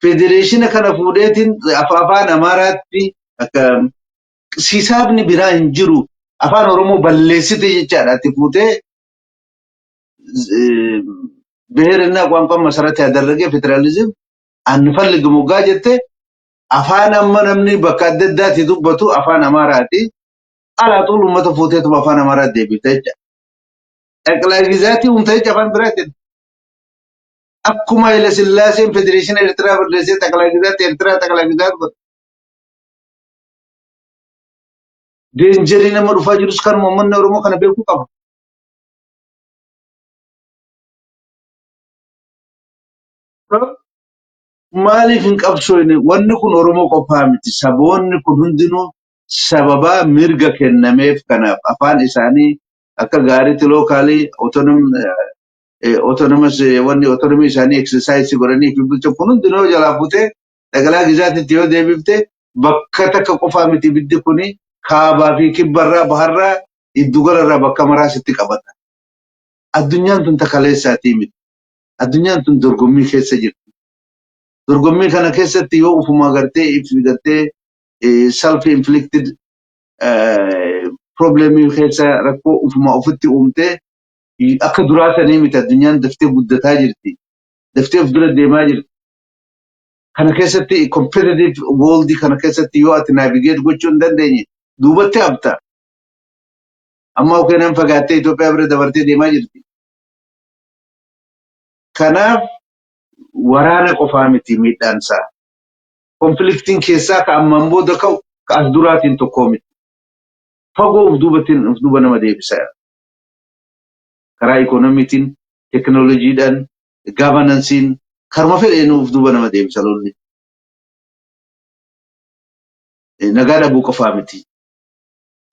Federeeshina kana fuudheetiin afaan Amaaraatti akka sisaabni biraa hin jiru, afaan Oromoo balleessite jechaadha. Ati fuutee ብሔርና ቋንቋ መሰረት ያደረገ ፌዴራሊዝም አንፈልግም waggaa jette, afaan amma namni bakka adda addaatti dubbatu afaan Amaaraati. Alaa xuul uummata fuuteetuma afaan Amaaraatti deebifte jecha. ጠቅላይ gizaatii uumte jecha afaan biraatiin. Akkuma Haile Sillaaseen federeeshina Eertiraa balleessee ጠቅላይ gizaatti Eertiraa ጠቅላይ gizaat godhe. Danger nama dhufaa jirus kanuma, uummanni Oromoo kana beekuu qaba. Maaliif hin qabsoofne? Wanni kun Oromoo qofaa miti. Saboonni kun hundinuu sababaa mirga kennameef kanaaf afaan isaanii akka gaariitti local autonomous wanni autonomy isaanii exercise godhanii fi bulchan kun hundinuu jalaa fuutee dhagalaa gizaatitti yoo deebifte, bakka takka qofaa miti, ibiddi kuni kaabaa fi kibbarraa, baharraa, giddugalarraa bakka maraa sitti qabata. Addunyaan tun takaleessaatii miti. Addunyaan tun dorgommii keessa jirti. Dorgommii kana keessatti yoo ufuma gartee if gartee self inflicted problemii keessa, rakkoo ufuma ofitti uumtee, akka duraa sanii miti, addunyaan daftee guddataa jirti. Daftee of dura deemaa jirti. Kana keessatti, competitive world kana keessatti, yoo ati navigate gochuu hin dandeenye duubatti hafta. Amma Ukeenaan fagaattee Itoophiyaa bira dabartee deemaa jirti. Kanaaf waraana qofaa miti miidhaan isaa. Conflictiin keessaa ka ammaan booda ka'u ka as duraatiin tokkoo miti. Fagoo of duubatiin of duuba nama deebisa. Karaa ikoonomiitiin, teekinooloojiidhaan, governanceiin, karuma fedheen of duuba nama deebisa lolli. Nagaa dhabuu qofaa miti.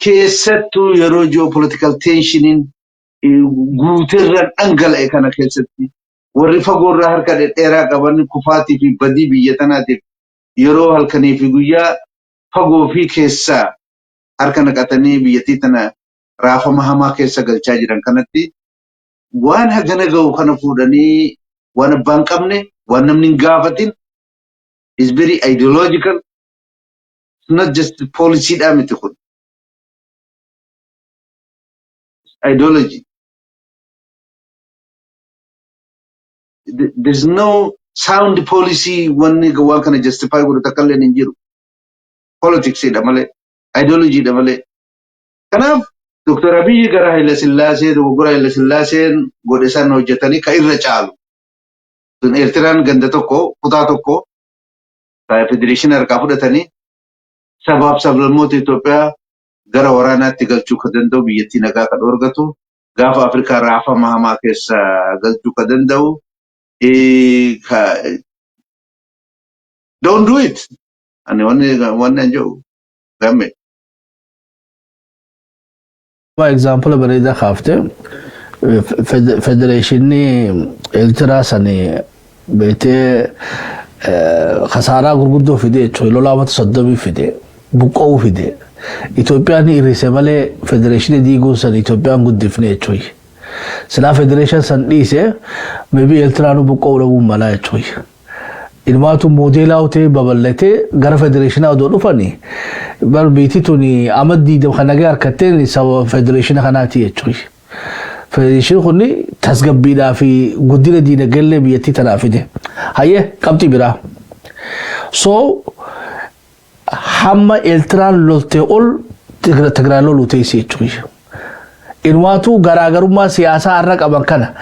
Keessattuu yeroo geopolitical tensioniin guuteerraan dhangala'e kana keessatti, warri fagoorraa harka dhedheeraa qaban kufaatii fi badii biyya tanaatiif yeroo halkanii fi guyyaa fagoo fi keessaa harka naqatanii biyyattii tana raafama hamaa keessa galchaa jiran kanatti, waan hagana ga'u kana fuudhanii, waan abbaan qabne, waan namni hin gaafatin, is very ideological, not just policy dha miti kun, ideology. There's no sound policy. Wanni waan kana justify godhu takka illee hin jiru. Politics-dha malee, ideology-dha malee. Kanaaf Dr. Abiyyi gara Haile Sillaasee, dogoggora Haile Sillaaseen godhe san hojjetanii ka irra caalu. Sun Eertiraan ganda tokko, kutaa tokko federeeshinii harkaa fudhatanii sabaaf sablammoota Itoophiyaa gara waraanaatti galchuu ka danda'u, biyyattii nagaa ka dhoorgatu, gaafa Afrikaa raafama hamaa keessa galchuu ka danda'u. Don't do it. Ani wanni an jedhu gamme. Example bareedaa kaaftee. Federeeshinii Eertiraa sanii beetee kasaaraa gurguddoo fide jechuudha. Lolaa mata 30 fide, buqqa'uu fide. Itoophiyaan hir'ise malee federeeshinii diiguun san Itoophiyaan guddifne jechuudha. Silaa federeeshin san dhiise, maybe Eertiraan buqqa'uu dhabuun malaa jechuudha. Ilmaatu moodeelaa ta'ee babal'atee gara federeeshinaa odoo dhufanii bar biitii tuni amma diidam kan nagaa harkatteen sababa federeeshina kanaati jechuudha. Federeeshinii kun tasgabbiidhaa fi guddina diinagdeellee biyyattii tanaa fide. Hayyee, qabxii biraa. So hamma Eertiraan loltee ol Tigraay loluu teessee jechuudha. Ilmaatu garaagarummaa siyaasaa har'a qaban kana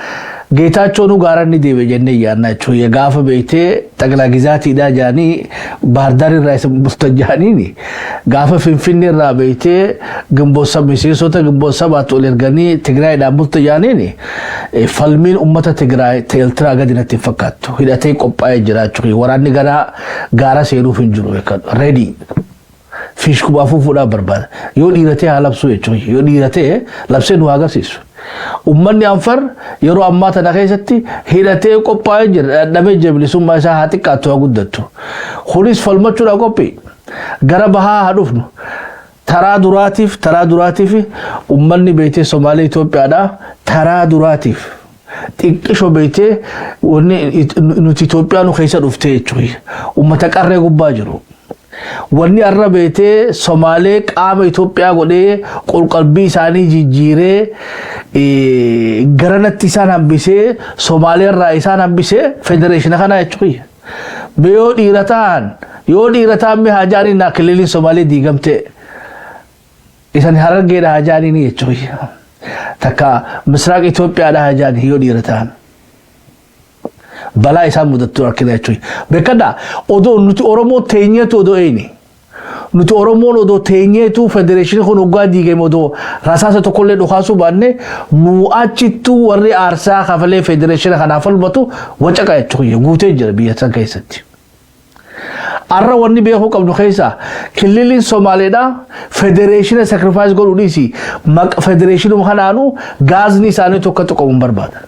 Geetaachoon gaara inni deebe jennee yaadna jechuudha. Gaafa beektee xaqilaa gizaatiidhaa jedhanii Baardaar irraa isa bultan jedhaniini, gaafa Finfinnee irraa beektee gimboota miseensota gimboota sabaatti ol erganii Tigraayiidhaan bultan jedhaniini, falmiin uummata Tigraay Eertiraa gadi natti hin fakkaattu. Hidhatee qophaa'ee jira jechuudha. Waraanni gara gaara seenuuf hin jiru. Ready. Fiishkuma afuufuudhaaf barbaada. Yoo dhiiratee haa labsuu jechuudha. Yoo dhiiratee labsee nu haa agarsiisu. Uummanni Anfar yeroo ammaa tana keessatti hidhatee qophaa'ee jira. Dhadhamee jira, bilisummaa isaa haa xiqqaattu haa guddattu. Kunis falmachuudhaaf qophii. Gara bahaa haa dhufnu. Taraa duraatiif uummanni beektee Somaalee Itoophiyaadhaa taraa duraatiif xiqqisho beektee wanni nuti Itoophiyaa nu keessa dhuftee jechuudha. Uummata qarree gubbaa jiru. Wanni har'a beetee Somaalee qaama Itoophiyaa godhee qolqalbii isaanii jijjiiree garanatti isaan hambisee, Somaalee irraa isaan hambisee, federeeshina kana jechuudha. Yoo dhiira ta'an mee hajaaniin naa kililiin Somaalee diigamte isan Harargeedha hajaaniin jechuudha. Takka Misraaq Itoophiyaadha hajaanii yoo dhiira ta'an. Balaa isaan mudattu rakkina jechuudha. Beekadhaa, odoo nuti Oromoo teenyeetu odoo eeni. Nuti Oromoon odoo teenyeetu federeeshinii kun hoggaa diigame odoo rasaasa tokkollee dhukaasuu baanne, nu achittuu warri aarsaa kafalee federeeshina kanaaf falmatu wacaqa jechuudha. Guutee jira biyya san keessatti. Arra wanni beekuu qabnu keessaa kililiin Somaaleedhaa federeeshina sacrifice godhuu dhiisi, federeeshinuma kanaanuu gaazni isaanii tokko tuqamu hin barbaadan.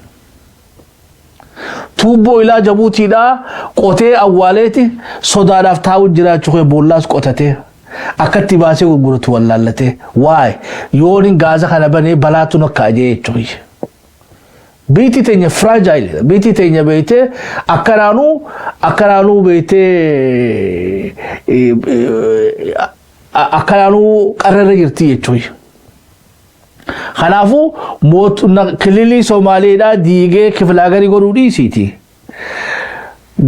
Tuubboo ilaa Jabuutiidhaa qotee awwaaleeti sodaadhaaf taa'u jiraachuu kee boollaas qotatee akkatti baasee gurguratu wallaallatee waa'ee yooniin gaaza kana banee balaatu nakka ajee jechuudha. Biitti teenya fragile, biitti teenya beektee akkanaanuu beektee akkanaanuu qarrarra jirti jechuudha. Kanaafuu kililii Somaaleedhaa diigee kifilaagarii godhuu dhiisiiti.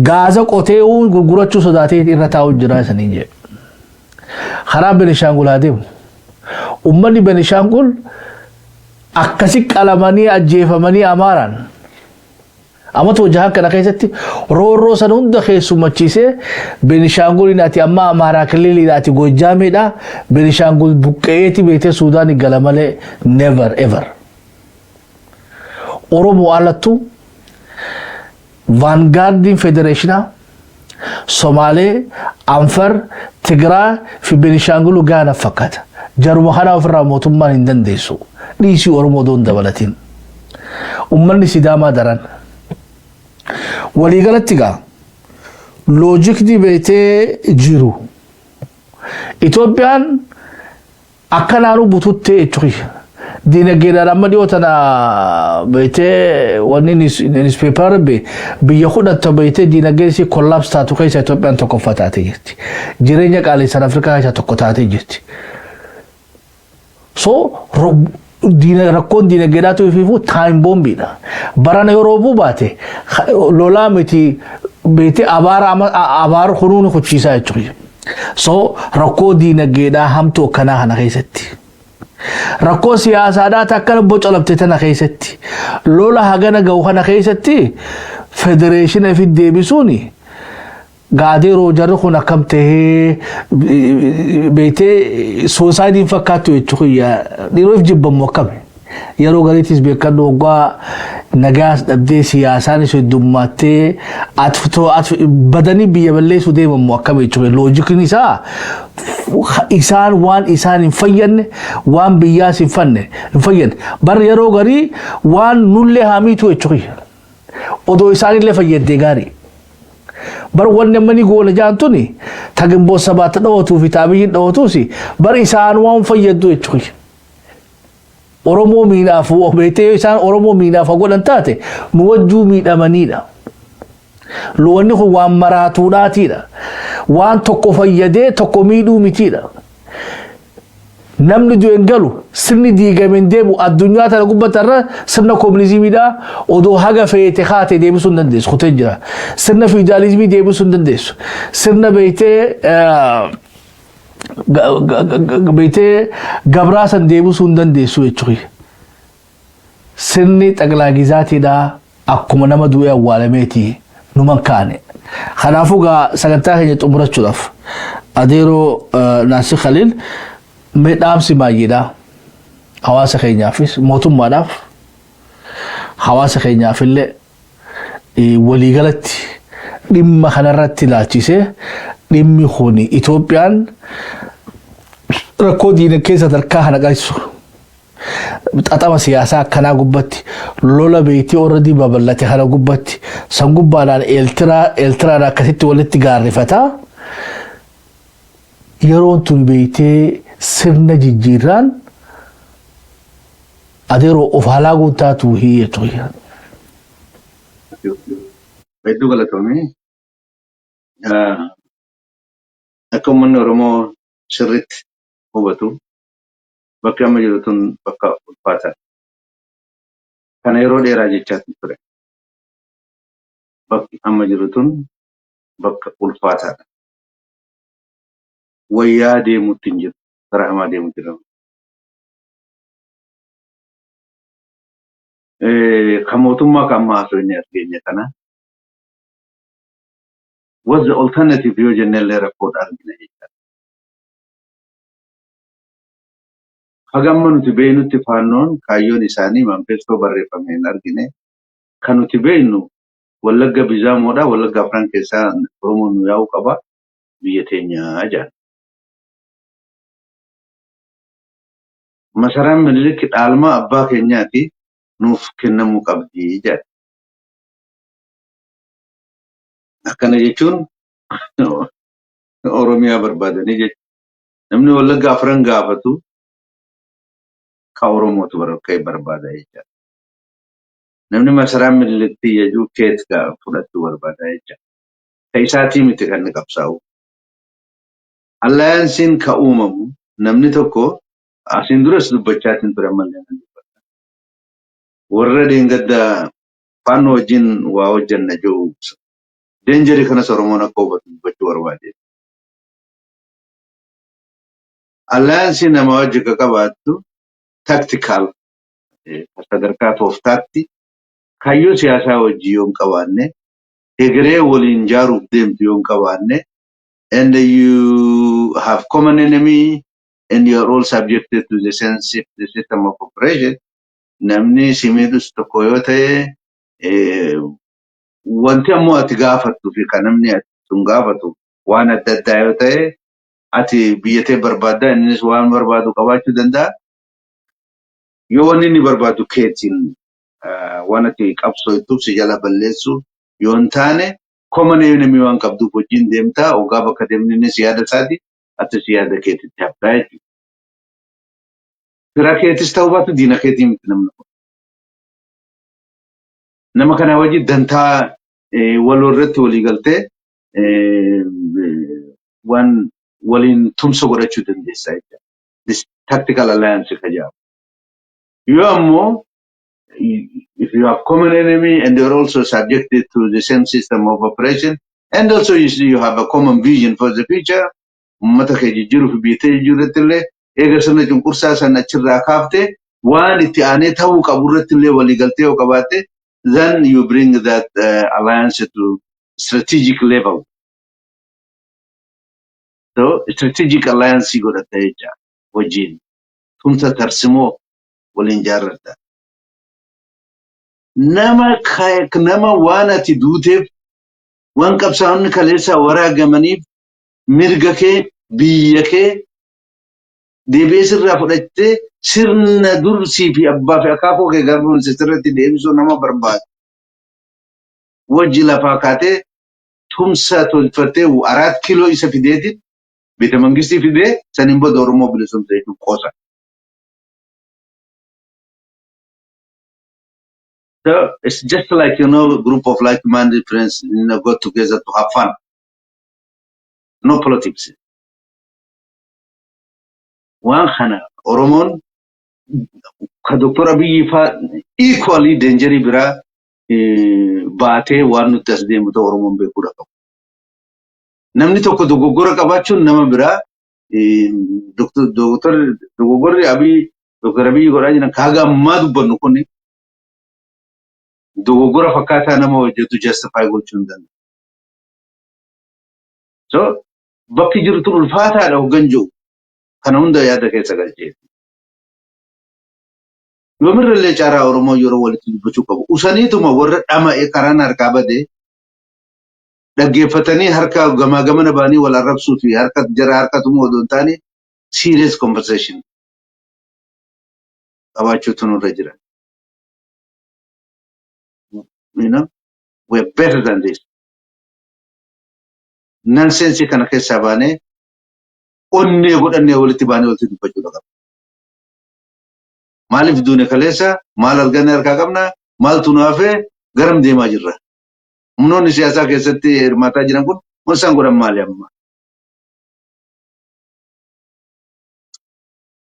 Gaaza qotee gurgurachuu sodaatee irra taa'u jira isaniin jedhe. Karaa Benishaangul haa deemu. Uummanni Benishaangul akkasi qalamanii ajjeefamanii Amaaraan amata hojii kana keessatti roorroo sana hunda keessummachiisee Benishaangul ati amma Amaaraa kililiidha, ati Gojjaamiidha. Benishaangul buqqeetti beektee Suudaan gala malee never ever. Oromoo alattu vanguardiin federeeshinaa Somaalee, Anfar, Tigiraa fi Benishaangul gaana fakkaata. Jaruma kana ofirraa mootummaan hin dandeessu. Dhiisii Oromoo doon dabalatiin. Uummanni Sidaamaa daran. Waliigalatti gaa logicni beetee jiru. Itoophiyaan akka naannoo bututtee jechuudha. Dinagdeedhaan amma dhiyoo tana beetee wanni newspaper biyya 10 beetee dinagdeen isii collapse taatu keessa Itoophiyaan tokkoffaa taatee jirti. Jireenya qaalessan Afrikaa keessaa tokko taatee jirti. So Rakkoon diinagdeedhaatu ifiifuu time bombiidha. Barana yeroo bubaate lolaa miti beetee abaara abaara kunuun kuchiisaa jechuudha. So rakkoo diinagdeedhaa hamtuu akkanaa kana keessatti. Rakkoo siyaasaadhaa takkana bocolamte tana keessatti. Lola hagana ga'u kana keessatti federeeshina fi deebisuuni gaadeeroo jarri kun akkam tahee beetee suicideiin fakkaattu jechuudha. Dhiiroof jibbamu akkami. Yeroo gariitis beekadhu, waggaa nagaas dhabdee, siyaasaanis heddummattee, badanii biyya balleessuu deemamu akkami jechuudha. Logicni isaa isaan waan isaan hin fayyadne, waan biyyaas hin fanne hin fayyadne. Bar yeroo garii waan nullee haamiitu jechuudha. Odoo isaanillee fayyadde gaarii. Bar wanni amma ni goona jaan tuni tagimboo sabaatti dhawatuu fi taabiyyiin dhawatuus bar isaan waan fayyaddu jechuudha. Oromoo miidhaaf beektee, isaan Oromoo miidhaaf godhan taate nu wajjuu miidhamaniidha. Wanni kun waan maraatuudhaatiidha. Waan tokko fayyadee tokko miidhuu mitiidha. Namni du'e hin galu, sirni diigame hin deemu. Addunyaa tana gubbatarra sirna koominizimiidha odoo haga feete kaate deebisuu hin dandeessu, kutee jira. Sirna fiidaalizimii deebisuu hin dandeessu. Sirna beektee gabraa san deebisuu hin dandeessu jechuudha. Sirni xaqilaa gizaatiidha, akkuma nama du'e awwaalameeti numan kaane. Kanaafuu gaa sagantaa keenya xumurachuudhaaf, adeeroo Naasir Khaliil, mee dhaamsi baay'eedha. Hawaasa keenyaafis, mootummaadhaaf, hawaasa keenyaafillee, waliigalatti dhimma kanarratti ilaalchisee, dhimmi kun Itoophiyaan rakkoo diinagdee sadarkaa kana qajeelchu, xaxama siyaasaa akkanaa gubbatti, lola beektii already babal'ate kana gubbatti, san gubbaadhaan Eeltiraan akkasitti walitti gaarrifataa, yeroon tun beektee sirna jijjiirraan adeeroo of halaaguun taatu hiyyeetu. Hedduu galatoomii. Akka uummanni Oromoo sirriitti hubatu, bakki amma jiru tun bakka ulfaataadha. Kana yeroo dheeraa jechaa ture. Bakki amma jiru tun bakka ulfaataadha. Wayyaa deemuutti hin jiru. Karaa hamaa deemuutti jira. Kan mootummaa kan amma haasofne as geenye kana. What's the alternative yoo jennellee rakkoodha argina jechaadha. Haga amma nuti beeknutti faannoon kaayyoon isaanii manifesto barreeffame hin argine. Kan nuti beeknu Wallagga Bizaamoodha. Wallagga afran keessaa Oromoon nu yaa'uu qaba. Biyya teenyaa jedhan. Masaraan Minilik dhaalmaa abbaa keenyaati, nuuf kennamuu qabdi jedhan. Akkana jechuun Oromiyaa barbaadanii jechuudha. Namni Wallagga afran gaafatu ka Oromootu barbaada jechaadha. Namni masaraan Minilik tiyya keet fudhachuu barbaada jechaadha. Ka isaatii miti kan inni qabsaa'u. Allianceiin ka uumamu namni tokko asiin duras dubbachaatiin ture, ammallee nan dubbata. Warra dheengadda faannoo wajjin waa hojjanna jiru, dangerii kanas Oromoon akka hubatu dubbachuu barbaade. Allianceii nama wajji ka qabaattu tactical, sadarkaa tooftaatti kaayyoo siyaasaa wajji yoo hin qabaanne, hegeree waliin jaaruuf deemtu yoo hin qabaanne, and you have common enemy and you are all subjected to the same the system of operation, namni si miidhus tokko yoo ta'e, wanti ammoo ati gaafattuu fi kan namni sun gaafatu waan adda addaa yoo ta'e, ati biyya tee barbaadda, innis waan barbaadu qabaachuu danda'a. Yoo wanni inni barbaadu keetiin waan ati qabsootuuf si jala balleessu yoo hin taane, common enemy waan qabduuf wajjin deemtaa, ogaa bakka deemni innis yaada isaati, atis yaada keetitti haftaa jechuudha. Fira keetis ta'uu baatu diina keetii miti namni kun. Nama kana wajjin dantaa waloo irratti walii galtee waan waliin tumsa godhachuu dandeessaa jechuudha. This tactical alliance ka jedhamu. Yoo ammoo if you have common enemy and you're also subjected to the same system of operation and also you see you have a common vision for the future, uummata kee jijjiiruu fi biyya jijjiiruu irratti illee eega sirna cunqursaa sana achirraa kaaftee waan itti aanee ta'uu qabu irratti illee waliigaltee yoo qabaatte, then you bring that alliance to strategic level. So strategic alliance godhatta jecha, wajjin tumsa tarsimoo waliin jaarratta. Nama waan ati duuteef, waan qabsaa'onni kaleessaa waraagamaniif mirga kee, biyya kee deebi'ee sirraa fudhattee sirna dursii fi abbaa fi akaakuu kee garbuun sirratti deebisuu nama barbaadu. Wajji lafaa kaatee tumsa tolfattee Araat Kiiloo isa fideetiin beeta mangistii fidee saniin booda Oromoo bilisomsa jechuun qoosa. So it's just like group of like-minded friends go together to have fun. No politics. Waan kana Oromoon ka Dr. Abiyyi faa equally dangerii biraa baatee waan nutti as deemu ta'u Oromoon beekuudha qabu. Namni tokko dogoggora qabaachuun nama biraa dogoggorri Abiy Dr. Abiyyi godhaa jiran ka haga ammaa dubbannu kun dogoggora fakkaataa nama hojjetu justify gochuu hin danda'u. So bakki jiru tun ulfaataadha hoggan jiru kana hunda yaada keessa galchee. Yoomirrallee caaraa Oromoo yeroo walitti dubbachuu qabu. Usaniituma warra dhama'e karaan harkaa badee dhaggeeffatanii harka gamaa gamana ba'anii wal arrabsuu fi harka jara harkatumuu odoo hin taane serious conversation qabaachuutu nurra jira. We are better than this. Nonsense kana keessaa baanee onnee godhannee walitti baanee walitti dubbachuu qaba. Maaliif duune kaleessa? Maal arganne? Harkaa qabna? Maaltu nu hafee? Garam deemaa jirra? Humnoonni siyaasaa keessatti hirmaataa jiran kun waan isaan godhan maali amma?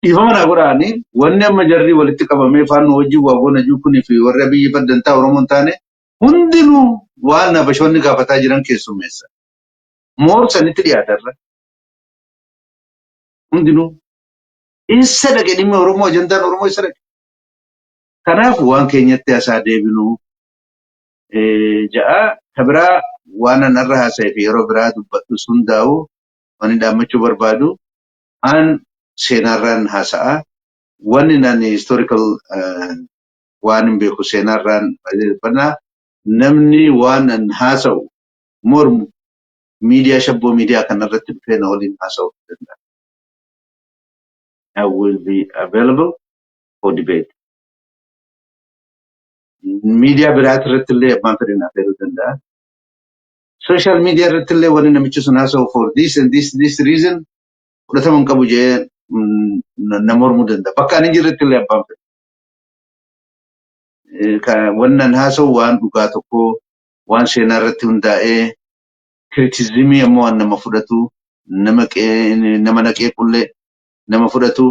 Dhiifama naa godhaani, wanni amma jarri walitti qabamee faannoo wajjin waa goona jiru kunii fi warri Abiyyi faddantaa Oromoo hin taane hundinuu waan Habashoonni gaafataa jiran keessummeessa. Moor sanitti dhiyaatarra. Hundinuu. Eessa dhaqe dhimmi Oromoo, ajandaan Oromoo eessa dhaqe? Kanaaf waan keenyatti hasaa deebinuu ja'a. Ka biraa waan an irra haasa'e fi yeroo biraa dubbadhus hundaa'u wanni dhaammachuu barbaadu, an seenaarraan haasa'a. Wanni nan historical waan hin beeku seenaarraan dubbannaa. Namni waan an haasa'u mormu miidiyaa shabboo miidiyaa kanarratti dhufee na waliin haasa'uu danda'a. I will be available for debate. Miidiyaa biraati irratti illee abbaan fedhe na affeeruu danda'a. Social media irratti illee wanni namichi sun haasa'u for this and this this reason fudhatama hin qabu jedhee na mormuu danda'a. Bakka ani jirretti illee abbaan fedhe. Wanni an haasa'u waan dhugaa tokko, waan seenaa irratti hundaa'ee, criticismii ammoo waan nama fudhatu, nama na qeequllee nama fudhatu,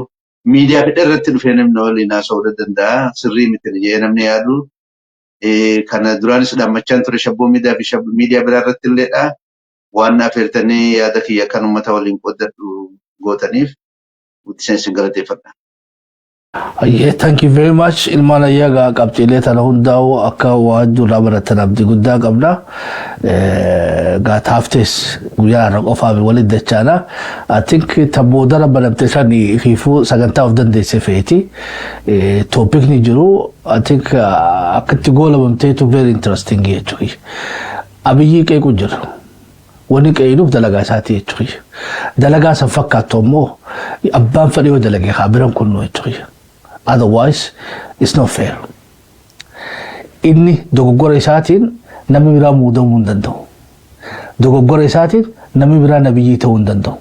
miidiyaa fedha irratti dhufee namni waliin haasa'uu danda'a. Sirrii miti jedhee namni yaadu. Kana duraanis dhaammachaan ture shabboo miidiyaa fi miidiyaa biraa irratti illeedha. Waan na affeertanii yaada kiyya kan uummata waliin qooddadhu gootaniif guddiseen isin galateeffadha. Ayyee, thank you very much. Ilmaan ayyaa gaa qabxiilee tana hundaa'u akka waan duraa baratan abdii guddaa qabna. Gaa taaftes guyyaa irra qofaaf walitti dachaana. I think ta boodara banamte san hiifuu sagantaa of dandeesse feeti. Topicni jiru I think akkatti goolabamteetu very interesting jechuudha. Abiyyii qeequ jira. Wanni qeeyinuuf dalagaa isaati jechuudha. Dalagaa san fakkaattu ammoo abbaan fedhii yoo dalage haa biran kunnu jechuudha. Otherwise, it's not fair. Inni dogoggora isaatiin namni biraa muudamuu hin danda'u. Dogoggora isaatiin namni biraa nabiyyii ta'uu hin danda'u.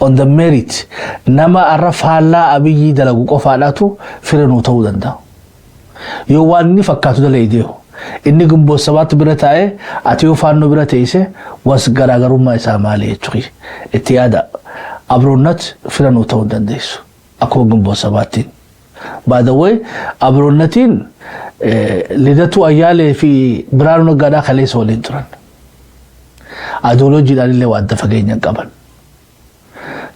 On the merit, nama arra faallaa Abiyyii dalagu qofaadhaatu fira nuu ta'uu danda'a. Yoo waan inni fakkaatu dalagee inni Gimboot Sabaatti bira taa'ee ati yoo Faannoo bira teesse was garaagarummaa isaa maali jechuudha. Itti yaada. Abroonnat fira nuu ta'uu hin dandeessu. Akkuma Gimboot Sabaattiin. By the way, Abroonnatiin Lidatuu Ayyaalee fi Biraanuu Naggaadhaa kaleessa waliin turan. Ayidooloojiidhaan illee waan adda fageenya hin qaban.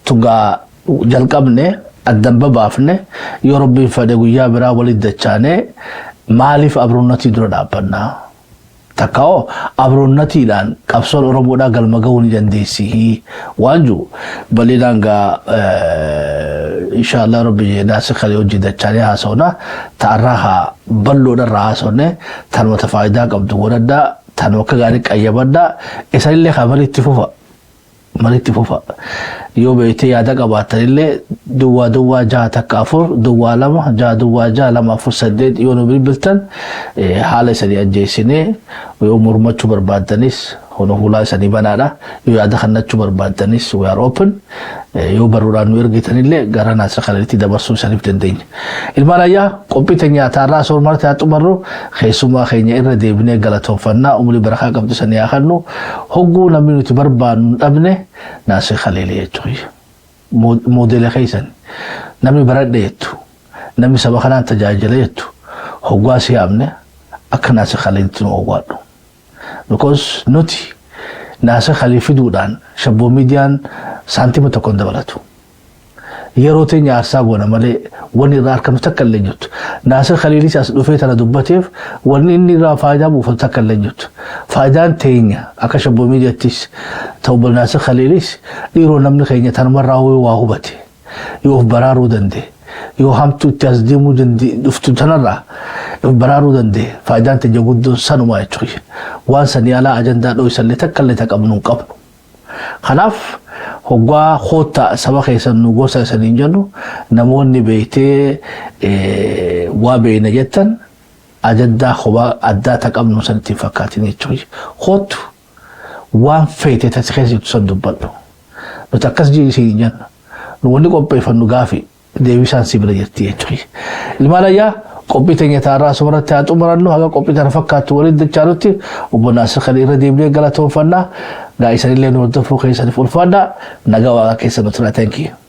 Tugaa jalqabne addan babaafne, yoo Rabbiin fedhe guyyaa biraa walitti dachaanee maaliif Abroonnatii dura dhaabbannaa? Takkaa'oo Abroonnatiidhaan qabsoon Oromoodhaa galma gahuu ni dandeessi waan jiru bal'inaan gaa inshaallah Rabbi jedhaa si kalee hojii dachaanee haasawna. Ta'arraa haa bal'oodharraa haasawne, tanuma faayidaa qabdu godhadhaa, tanuma akka gaarii qayyabadhaa. Isanillee haa mariitti fufa. Maritti fufa. Yoo beektee yaada qabaatanillee 00614 02 606 248 yoo nu bilbiltan haala isanii ajjeesinee, yoo mormachuu barbaaddanis hono hulaa isanii banaadha. Yoo yaada kannachuu barbaaddanis we are open. Yoo barruudhaan nu ergitanillee gara Naasir Khaliilitti dabarsuu isaniif dandeenya. Ilmaan ayyaa, qophii teenya nyaataa soormarti haa xumarru. Keessumaa keenya irra deebinee galatoonfannaa, umrii barakaa qabdu sanii haa kennu. Hogguu namni nuti barbaannu hin dhabne Naasir Khaliilii jechuudha. Moodeela keessan namni baradhe jettu, namni saba kanaan tajaajila jettu, hoggaa si yaamne akka Naasir Khaliilitti nu owwaadhu. Because nuti Naasir Khaliil fiduudhaan Shabboo Miidiyaan saantima tokko hin dabalatu. Yeroo teenya aarsaa goona malee wanni irraa argamtu takka illee jirtu. Naasir Khaliilis as dhufee tana dubbateef wanni inni irraa faayidaa buufatu takka illee jirtu. Faayidaan teenya akka Shabboo Miidiyaattis ta'u, Naasir Khaliilis dhiiroo namni keenya tanumarraa waa hubate, yoo of baraaruu danda'e, yoo hamtuu itti as deemuu dhuftu tanarraa of baraaruu danda'e, faayidaan teenya guddoon sanuma jechuudha. Waan sanii alaa ajandaa dho'isallee takka illee qabnu hin qabnu. Kanaaf hoggaa koottaa saba keessan nu gosa isaniin jennu, namoonni beektee waa beeyna jettan ajandaa kophaa addaa ta qabnu san ittiin fakkaatin jechuudha. Koottu, waan feete tasi keessa jirtu san dubbadhu. Nuti akkas jii jenna. Nu wanni qopheeffannu gaafi deebisaan si bira jirti jechuudha. Ilmaan ayyaa, qophii teenya taarraa asumarratti haa xumurannu. Haga qophii tana fakkaattu waliin dachaanutti obbo Naasir kan irra deebinee galatoonfannaa. Gaa isanillee nu hordofuu keessaniif ulfaadhaa. Nagaa Waaqaa keessa nu tura. Thank you.